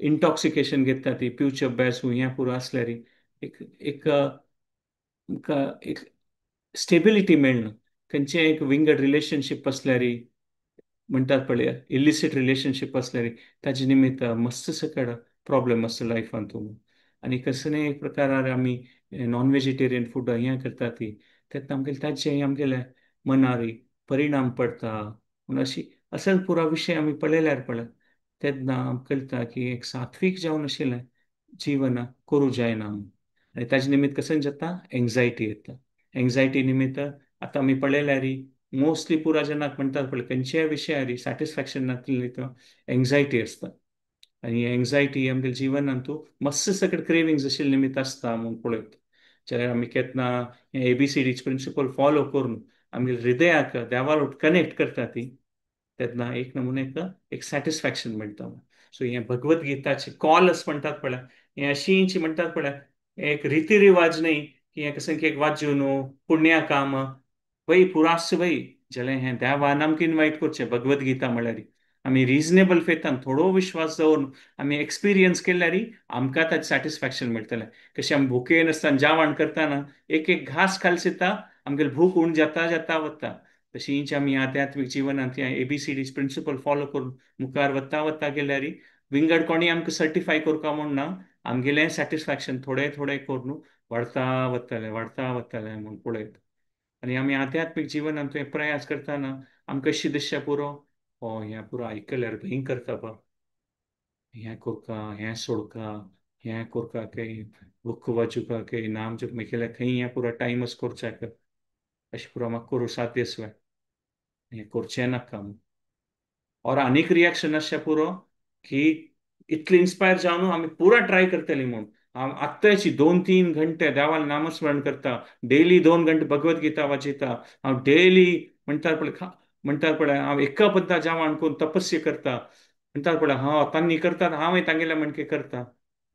इंटॉक्सिकेशन घेता ती पिवचे बेस हें पुरो आसल्यार एक एक एक स्टेबिलिटी मेळना खंयचें एक विंगड रिलेशनशीप आसल्यार म्हणटात पळय इलिसीट रिलेशनशीप आसल्यार ताजे निमित्त मस्त सकड प्रॉब्लम आसता लायफांत. आनी कसलेय एक प्रकारार आमी नॉन वेजिटेरियन फूड हें करता ती तेन्ना आमगेले ताजे आमगेले मनार परिणाम पडटा म्हूण अशी असल पुरा विशय आमी पळयल्यार पळय तेन्ना आमकां कळटा की एक सात्वीक जावन आशिल्लें जीवन करूं जायना. आनी ताजे निमित्त कशें जाता एंग्जायटी येता. एंग्जायटी निमित्त आतां आमी पळयल्यार मोस्टली पुरा जनाक म्हणटात पळय खंयच्याय विशयार सॅटिस्फॅक्शन नासली तो एंग्जायटी आसता. आनी एंग्जायटी आमगेल्या जिवनांत मस्त सकट क्रेविंग्स आशिल्ले निमित्त आसता म्हूण पळयत जाल्यार आमी केन्ना ए बी सी डीचे प्रिंसिपल फॉलो करून आमगेल्या हृदयाक देवाक कनेक्ट करता ती तेन्ना एक नमुने एक सॅटिस्फॅक्शन मेळटा. सो हें भगवत गीताचे कॉल अशें म्हणटात पळय हें अशींची म्हणटात पळय एक रिती रिवाज न्हय की हें कसं की एक वाज्यो न्हू पुण्या काम वय पुरास वय जाल्यार हें देवान आमकां इनवायट करचें भगवत गीता म्हळ्यार आमी रिजनेबल फेथान थोडो विश्वास दवरून आमी एक्सपिरियन्स केल्यार आमकां ताचें सॅटिस्फॅक्शन मेळटलें. कशें आमी भुकेन आसतना जेवण करतना एक एक घास खाल दिता आमगेली भूक उण जाता जाता वता. तशींच आमी आध्यात्मीक जिवनांत A B C D's principle follow करून मुखार वता वता गेल्यार विंगड कोणी आमकां सर्टिफाय करपा म्हूण ना आमगेलें सॅटिस्फॅक्शन थोडें थोडें करून वाडता वतलें वाडता वतलें म्हूण पळयत. आनी आमी आध्यात्मीक जिवनांत प्रयास करतना आमकां कशी दिसचें पुरो ओ हें पुरो आयकल्यार भंय करता पा हें करका हें सोडका हें करपाक बुक वाचुपाक नाम जप केल्यार खंय हें पुरो टायमच करच्याक अशें पुरो म्हाका करूं साध्य आसलें हें करचें नाका म्हूण. और आनीक रिएक्शन आसचें पुरो की इतलें इन्स्पायर जावन आमी पुरा ट्राय करतली म्हूण. हांव आत्ताची 2-3 घंटे देवाल नामस्मरण करता, डेली 2 घंटे भगवद गीता वाचिता हांव, डेली म्हणटार पळय म्हणटार पळय हांव एका पद्दा जावन करून तपस्या करता म्हणटार पळय हांव तांणी करता हांव तांगेल्या म्हणके करता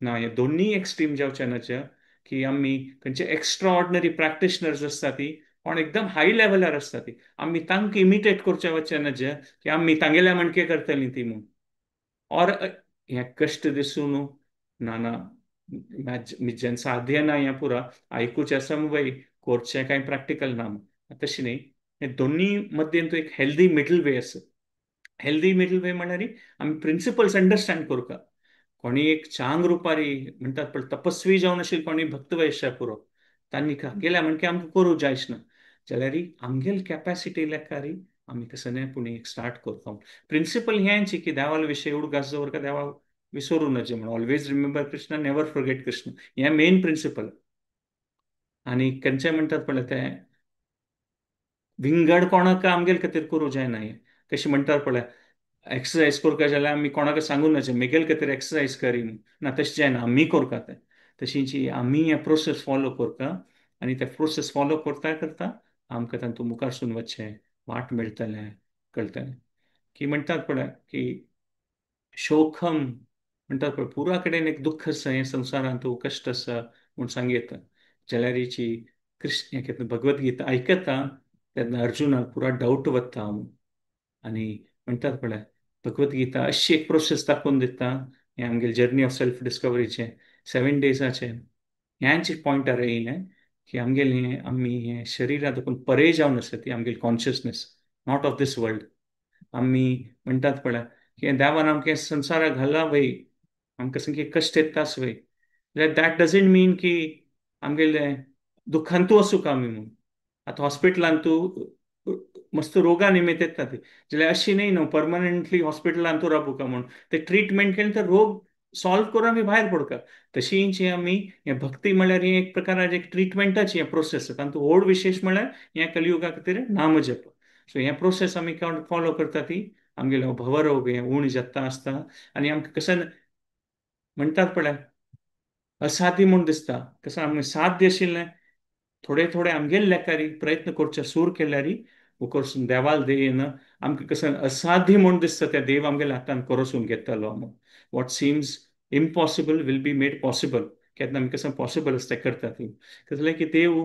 ना. हे दोन्ही एक्स्ट्रीम जावचे नाचे की आमी खंयचे एक्स्ट्रा ऑर्डिनरी प्रॅक्टिशनर्स आसता ती कोण एकदम हाय लेवलार आसता ती आमी तांकां इमिटेट करचे वचचे नाचे की आमी तांगेल्या म्हणके करतली ती म्हूण. और हें कश्ट दिसून ना ना जेन्ना साध्य ना हें पुरा आयकुचें आसा वय करचें कांय प्रॅक्टिकल ना तशें न्ही. हे दोन्ही मध्येन तो एक हेल्दी मिडल वे आसा. हेल्दी मिडल वे म्हणल्यार आमी प्रिंसिपल्स अंडरस्टँड करुंक कोणी एक चांग रुपारी म्हणटात पळय तपस्वी जावन आशिल्ले कोणी भक्त वैश्या पुरो तांणी गेल्या म्हणके आमकां करूं जायच ना जाल्यार आमगेल कॅपॅसिटी लेखारी आमी कसं न्हय पूण एक स्टार्ट करता. प्रिंसिपल हेंच की देवाल विशय उडगास दवरका देवा विसरू नजे म्हण, always remember Krishna, never forget Krishna, हें मेन प्रिंसिपल. आनी खंयचें म्हणटात पळय तें विंगड कोणाक आमगेल खातीर करूं जायना. हें कशें म्हणटात पळय एक्सरसायज करपा जाल्यार आमी कोणाक सांगू नजे मेगेल खातीर एक्सरसायज करी ना, तशें जायना. आमी करता तें तशींच आमी हें प्रोसेस फॉलो करता आनी ते प्रोसेस फॉलो करता करता आमकां तातूंत मुखारसून वचचें वाट मेळटलें कळटलें. की म्हणटात पळय की शोखम म्हणटात पळय पुरा कडेन एक दुख्ख आसा हें संवसारांत कश्ट आसा म्हूण सांगता जाल्यारीची कृष्ण भगवद गीता आयकता तेन्ना अर्जुनाक पुरा डावट वता आनी म्हणटात पळय भगवद गीता अशी एक प्रोसेस दाखोवन दिता हें आमगेले जर्नी ऑफ सेल्फ डिस्कवरीचें 7 डेजाचें ह्यांचे पॉयंटार येयलें की आमगेलें हें आमी हें शरिरा देखून परे जावन आसा ती आमगेली consciousness not of this world. आमी म्हणटात पळय की देवान आमकां संवसाराक घाला वय आमकां सामकें कश्ट येताच वय जाल्यार that doesn't मीन की आमगेलें दुख्खांतू आसूं आमी म्हूण. आतां हॉस्पिटलांत तूं मस्त रोगा निमित्त येता ती जाल्यार अशी न्ही न्हू परमनंटली हॉस्पिटलांत तूं राबूका म्हूण ते ट्रिटमेंट केलें तर रोग सॉल्व करून आमी भायर पडका. तशीच आमी हें भक्ती म्हणल्यार हें एक प्रकाराचें एक ट्रिटमेंटाची हें प्रोसेस तातूंत व्हड विशेश म्हणल्यार हें कलियुगा खातीर नामजप. सो हें प्रोसेस आमी फॉलो करता ती आमगेलो भवरोग हें उण जाता आसता आनी आमकां कशें म्हणटात पळय असाध्य म्हूण दिसता कसं आमी साध्य आशिल्लें थोडे थोडे आमगेले लेखारी प्रयत्न करचे सूर केल्यारी उकरसून देवाल देयन आमकां कसं असाध्य म्हूण दिसता त्या देव आमगेल्या हातान करोसून घेतलो म्हूण. What seems impossible will be made possible. केन्ना आमी कसं पॉसिबल आसता करता ती कसलें की देव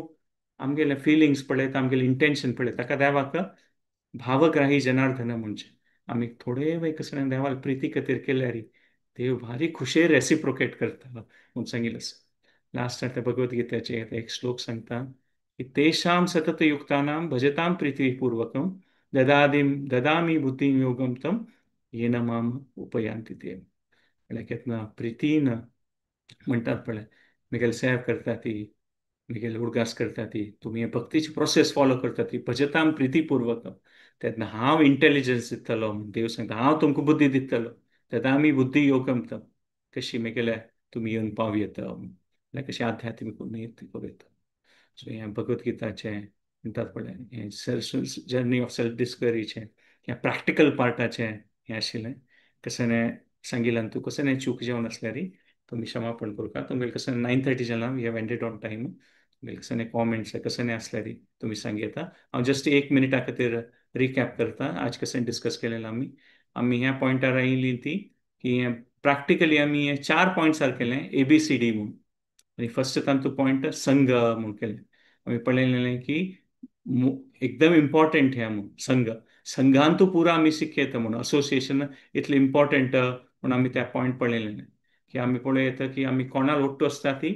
आमगेले फिलिंग्स पळयता आमगेलें इंटेन्शन पळयता ताका देवाक भावग्राही जनार्दन म्हणचें. आमी थोडे वेळ कसं देवाल प्रिती खातीर केल्यारी देव भारी खुशे रेसिप्रोकेट करता म्हूण सांगिल्लें आसा. लास्ट त्या भगवद गीतेचे एक श्लोक सांगता की तेषां सततयुक्तानां भजतां प्रीतिपूर्वकं ददामि बुद्धिं योगं तं येन माम उपयांति ते. म्हणल्यार केन्ना प्रितीन म्हणटात पळय मेगेले सेव करता ती मेगेले उडगास करता ती तुमी हे भक्तीची प्रोसेस फॉलो करता ती भजतां प्रितीपूर्वकं तेन्ना हांव इंटेलिजन्स दितलो देव सांगता हांव तुमकां बुद्धी दितलो ददामि बुद्धी योगं तं कशी मेगेले तुमी येवन पाव येता म्हणल्यार कशी आध्यात्मीक उन्नती करूं येता. सो हें भगवद गीताचें म्हणटात पळय हें सेल्फ जर्नी ऑफ सेल्फ डिस्कवरीचें ह्या प्रॅक्टिकल पार्टाचें हें आशिल्लें. कशें सांगिल्ल्यान तूं कसं न्हय चूक जावन आसल्यार तुमी क्षमापण करता. तुमगेलें कशें 9:30 जालां, we have ended on time. तुमगेलें कशें कॉमेंट्स कशें आसल्यार तुमी सांगता. हांव जस्ट 1 मिनिटा खातीर रिकॅप करता आज कशें डिस्कस केलें आमी. आमी ह्या पॉयंटार आयिल्ली ती की हें प्रॅक्टिकली आमी हे 4 पॉयंट्सार केलें ABCD म्हूण. आनी फर्स्ट तातूंत पॉयंट संघ म्हूण केलें. आमी पळयलें की एकदम इम्पॉर्टंट हें म्हूण संघ संघांतू पुरा आमी शिकयता म्हूण असोसिएशन इतलें इम्पॉर्टंट म्हूण आमी त्या पॉयंट पळयलें की आमी पळयता की आमी कोणाक ओट्टू आसता ती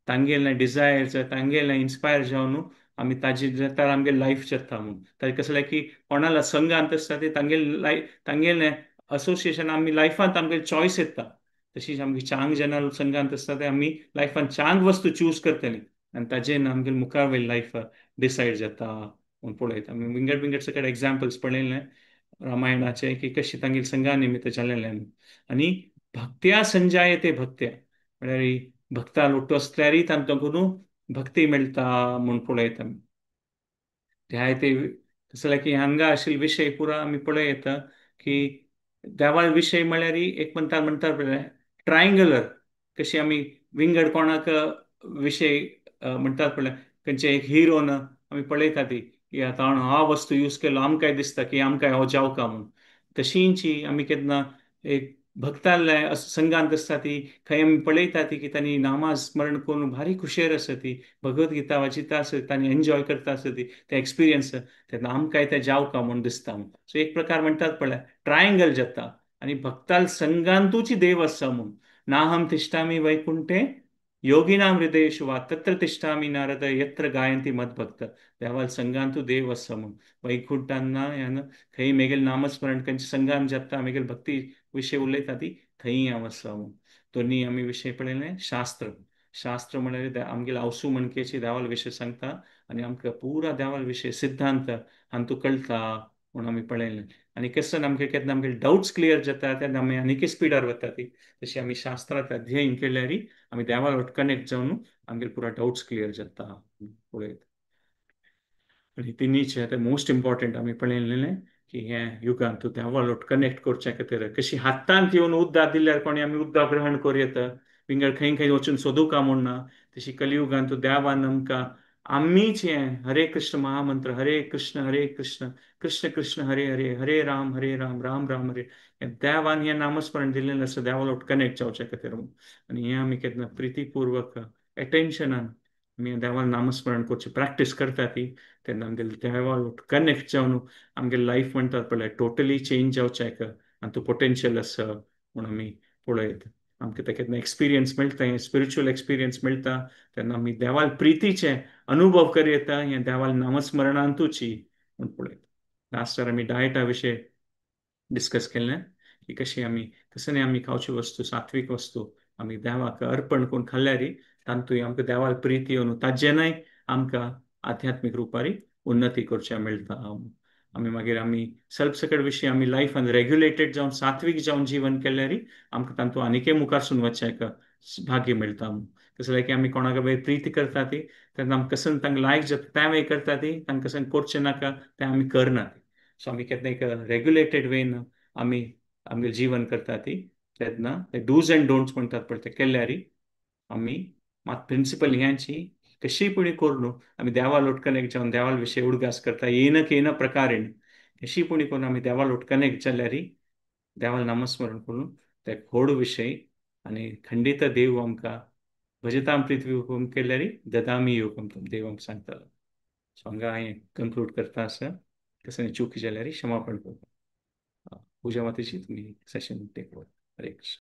तांगेले डिजायर्स तांगेले इन्स्पायर जावन आमी ताजे तर आमगे लायफ जाता म्हूण. ताजें कसलें की कोणाला संघांत आसता ती तांगेले लायफ तांगेलें असोसिएशन आमी लायफांत आमगे चॉयस येता. तशीच आमगे चांग जेन्ना संघांत आसता ते आमी लायफांत चांग वस्तू चूज करतली आनी ताजेन आमगे मुखार वयली लायफ डिसायड जाता म्हूण पळयता. आमी विंगड विंगड सगळे एग्जाम्पल्स पळयलें रामायणाचे की कशी तांगेले संघा निमित्त जालेलें. आनी भक्त्या संजायते भक्त्या म्हळ्यार भक्ता लोटो आसल्यारय तांकां न्हू भक्ती मेळटा म्हूण पळयता. ह्या ते तसो की हांगा आशिल्ले विशय पुरा आमी पळयता की देवाळ विशय म्हळ्यार एक म्हणटात म्हणटात ट्रायंगुलर कशी आमी विंगड कोणाक विशय म्हणटात पळय खंयचे एक हिरोन आमी पळयता ती की आतां हा वस्तू यूज केलो आमकांय दिसता की आमकांय हो जावका म्हूण. तशींची आमी केन्ना एक भक्ताले संघांत आसता ती खंय आमी पळयता ती की तांणी नामाज स्मरण करून भारी खुशेर आसा ती भगवद गीता वाचिता आसता तांणी एन्जॉय करता आसता ती ते एक्सपिरियन्स तेन्ना आमकांय ते जावका म्हूण दिसता. सो एक प्रकार म्हणटात पळय ट्रायंगल जाता आनी भक्ताल संघांतूच देव आसा म्हूण. नाहम तिष्ठामी वैकुंठे योगिनाम हृदयेषु वा तत्र तिष्ठामी नारद यत्र गायंती मद्भक्त. देवाल संघांतू देव आसा म्हूण वैकुंठांना ह्यान खंय मेगेल नामस्मरण खंयच्या संघान जाता मेगेल भक्ती विशय उलयता ती थंय हांव आसा म्हूण. दोनी आमी विशय पळयलें शास्त्र. शास्त्र म्हळ्यार आमगेले आवसू म्हणकेची देवाल विशय सांगता आनी आमकां पुरा देवाल विशय सिद्धांत हांतू कळटा म्हूण आमी पळयलें. आनी केन्ना आमकां केन्ना आमगे डावट्स क्लियर जाता तेन्ना आमी आनीकय स्पिडार वता ती तशी आमी शास्त्रांत अध्ययन केल्यार आमी देवा वट कनेक्ट जावन आमगे पुरा डावट्स क्लियर जाता पळयता. आनी तिनीचे आतां मोस्ट इम्पॉर्टंट आमी पळयलें की हें युगांत तूं देवा वट कनेक्ट करच्या खातीर कशी हातांत येवन उद्दा दिल्यार कोणी आमी उद्दा ग्रहण करूं येता विंगड खंय खंय वचून सोदूका म्हूण ना. तशी कलियुगांत तूं देवान आमकां आमीच हें हरे कृष्ण महामंत्र हरे कृष्ण कृष्ण कृष्ण हरे हरे हरे राम राम राम हरे देवान हें नामस्मरण दिल्लें आसा देवा वट कनेक्ट जावच्या खातीर म्हूण. आनी हें आमी केन्ना प्रितीपूर्वक एटेन्शनान आमी देवान नामस्मरण करची प्रॅक्टीस करता ती तेन्ना आमगेले देवा वट कनेक्ट जावन आमगेले लायफ म्हणटात पळय टोटली चेंज जावचें आनी तो पोटेन्शियल आसा म्हूण आमी पळयता. आमकां ते केन्ना एक्सपिरियन्स मेळटा हें स्पिरिच्युअल एक्सपिरियन्स मेळटा तेन्ना आमी देवाल प्रितीचे अनुभव कर येता हें देवाल नामस्मरणांतूची म्हूण पळयता. लास्टार आमी डायटा विशय डिस्कस केलें की कशी आमी कसं आमी खावची वस्तू सात्वीक वस्तू आमी देवाक अर्पण करून खाल्ल्यार तातूंत आमकां देवाल प्रिती येवन ताजेनय आमकां आध्यात्मीक रुपारी उन्नती करच्या मेळटा. आमी मागीर आमी सेल्फ सकट विशीं आमी लायफान रेग्युलेटेड जावन सात्वीक जावन जीवन केल्यार आमकां तातूंत आनीकय मुखारसून वचचें एक भाग्य मेळटा. तशें की आमी कोणाक बाय प्रिती करता ती तेन्ना आमकां कसन तांकां लायक जाता तें आमी करता ती तांकां कसन करचें नाका तें आमी करना. सो आमी केन्ना एक रेग्युलेटेड वेन आमी आमगेलें जीवन करता ती तेन्ना ते डूज एंड डोंट्स म्हणटात पळय ते केल्यार आमी मात प्रिंसिपल ह्यांची कशी पुणी करून आमी देवा लोट कनेक्ट जावन देवाल विशय उडगास करता येन केन प्रकारेण कशी पुणी करून आमी देवा लोट कनेक्ट जाल्यार देवाल नामस्मरण करून ते खोड विशय आनी खंडीत देव आमकां भजताम पृथ्वी हुकूम केल्यार ददामी योगम देव आमकां सांगतालो. सो हांगा हांवें कंक्लूड करता आसा कसं चुकी जाल्यार क्षमापण करता. पूजा मातेची तुमी सेशन टेक ओवर. हरे कृष्ण.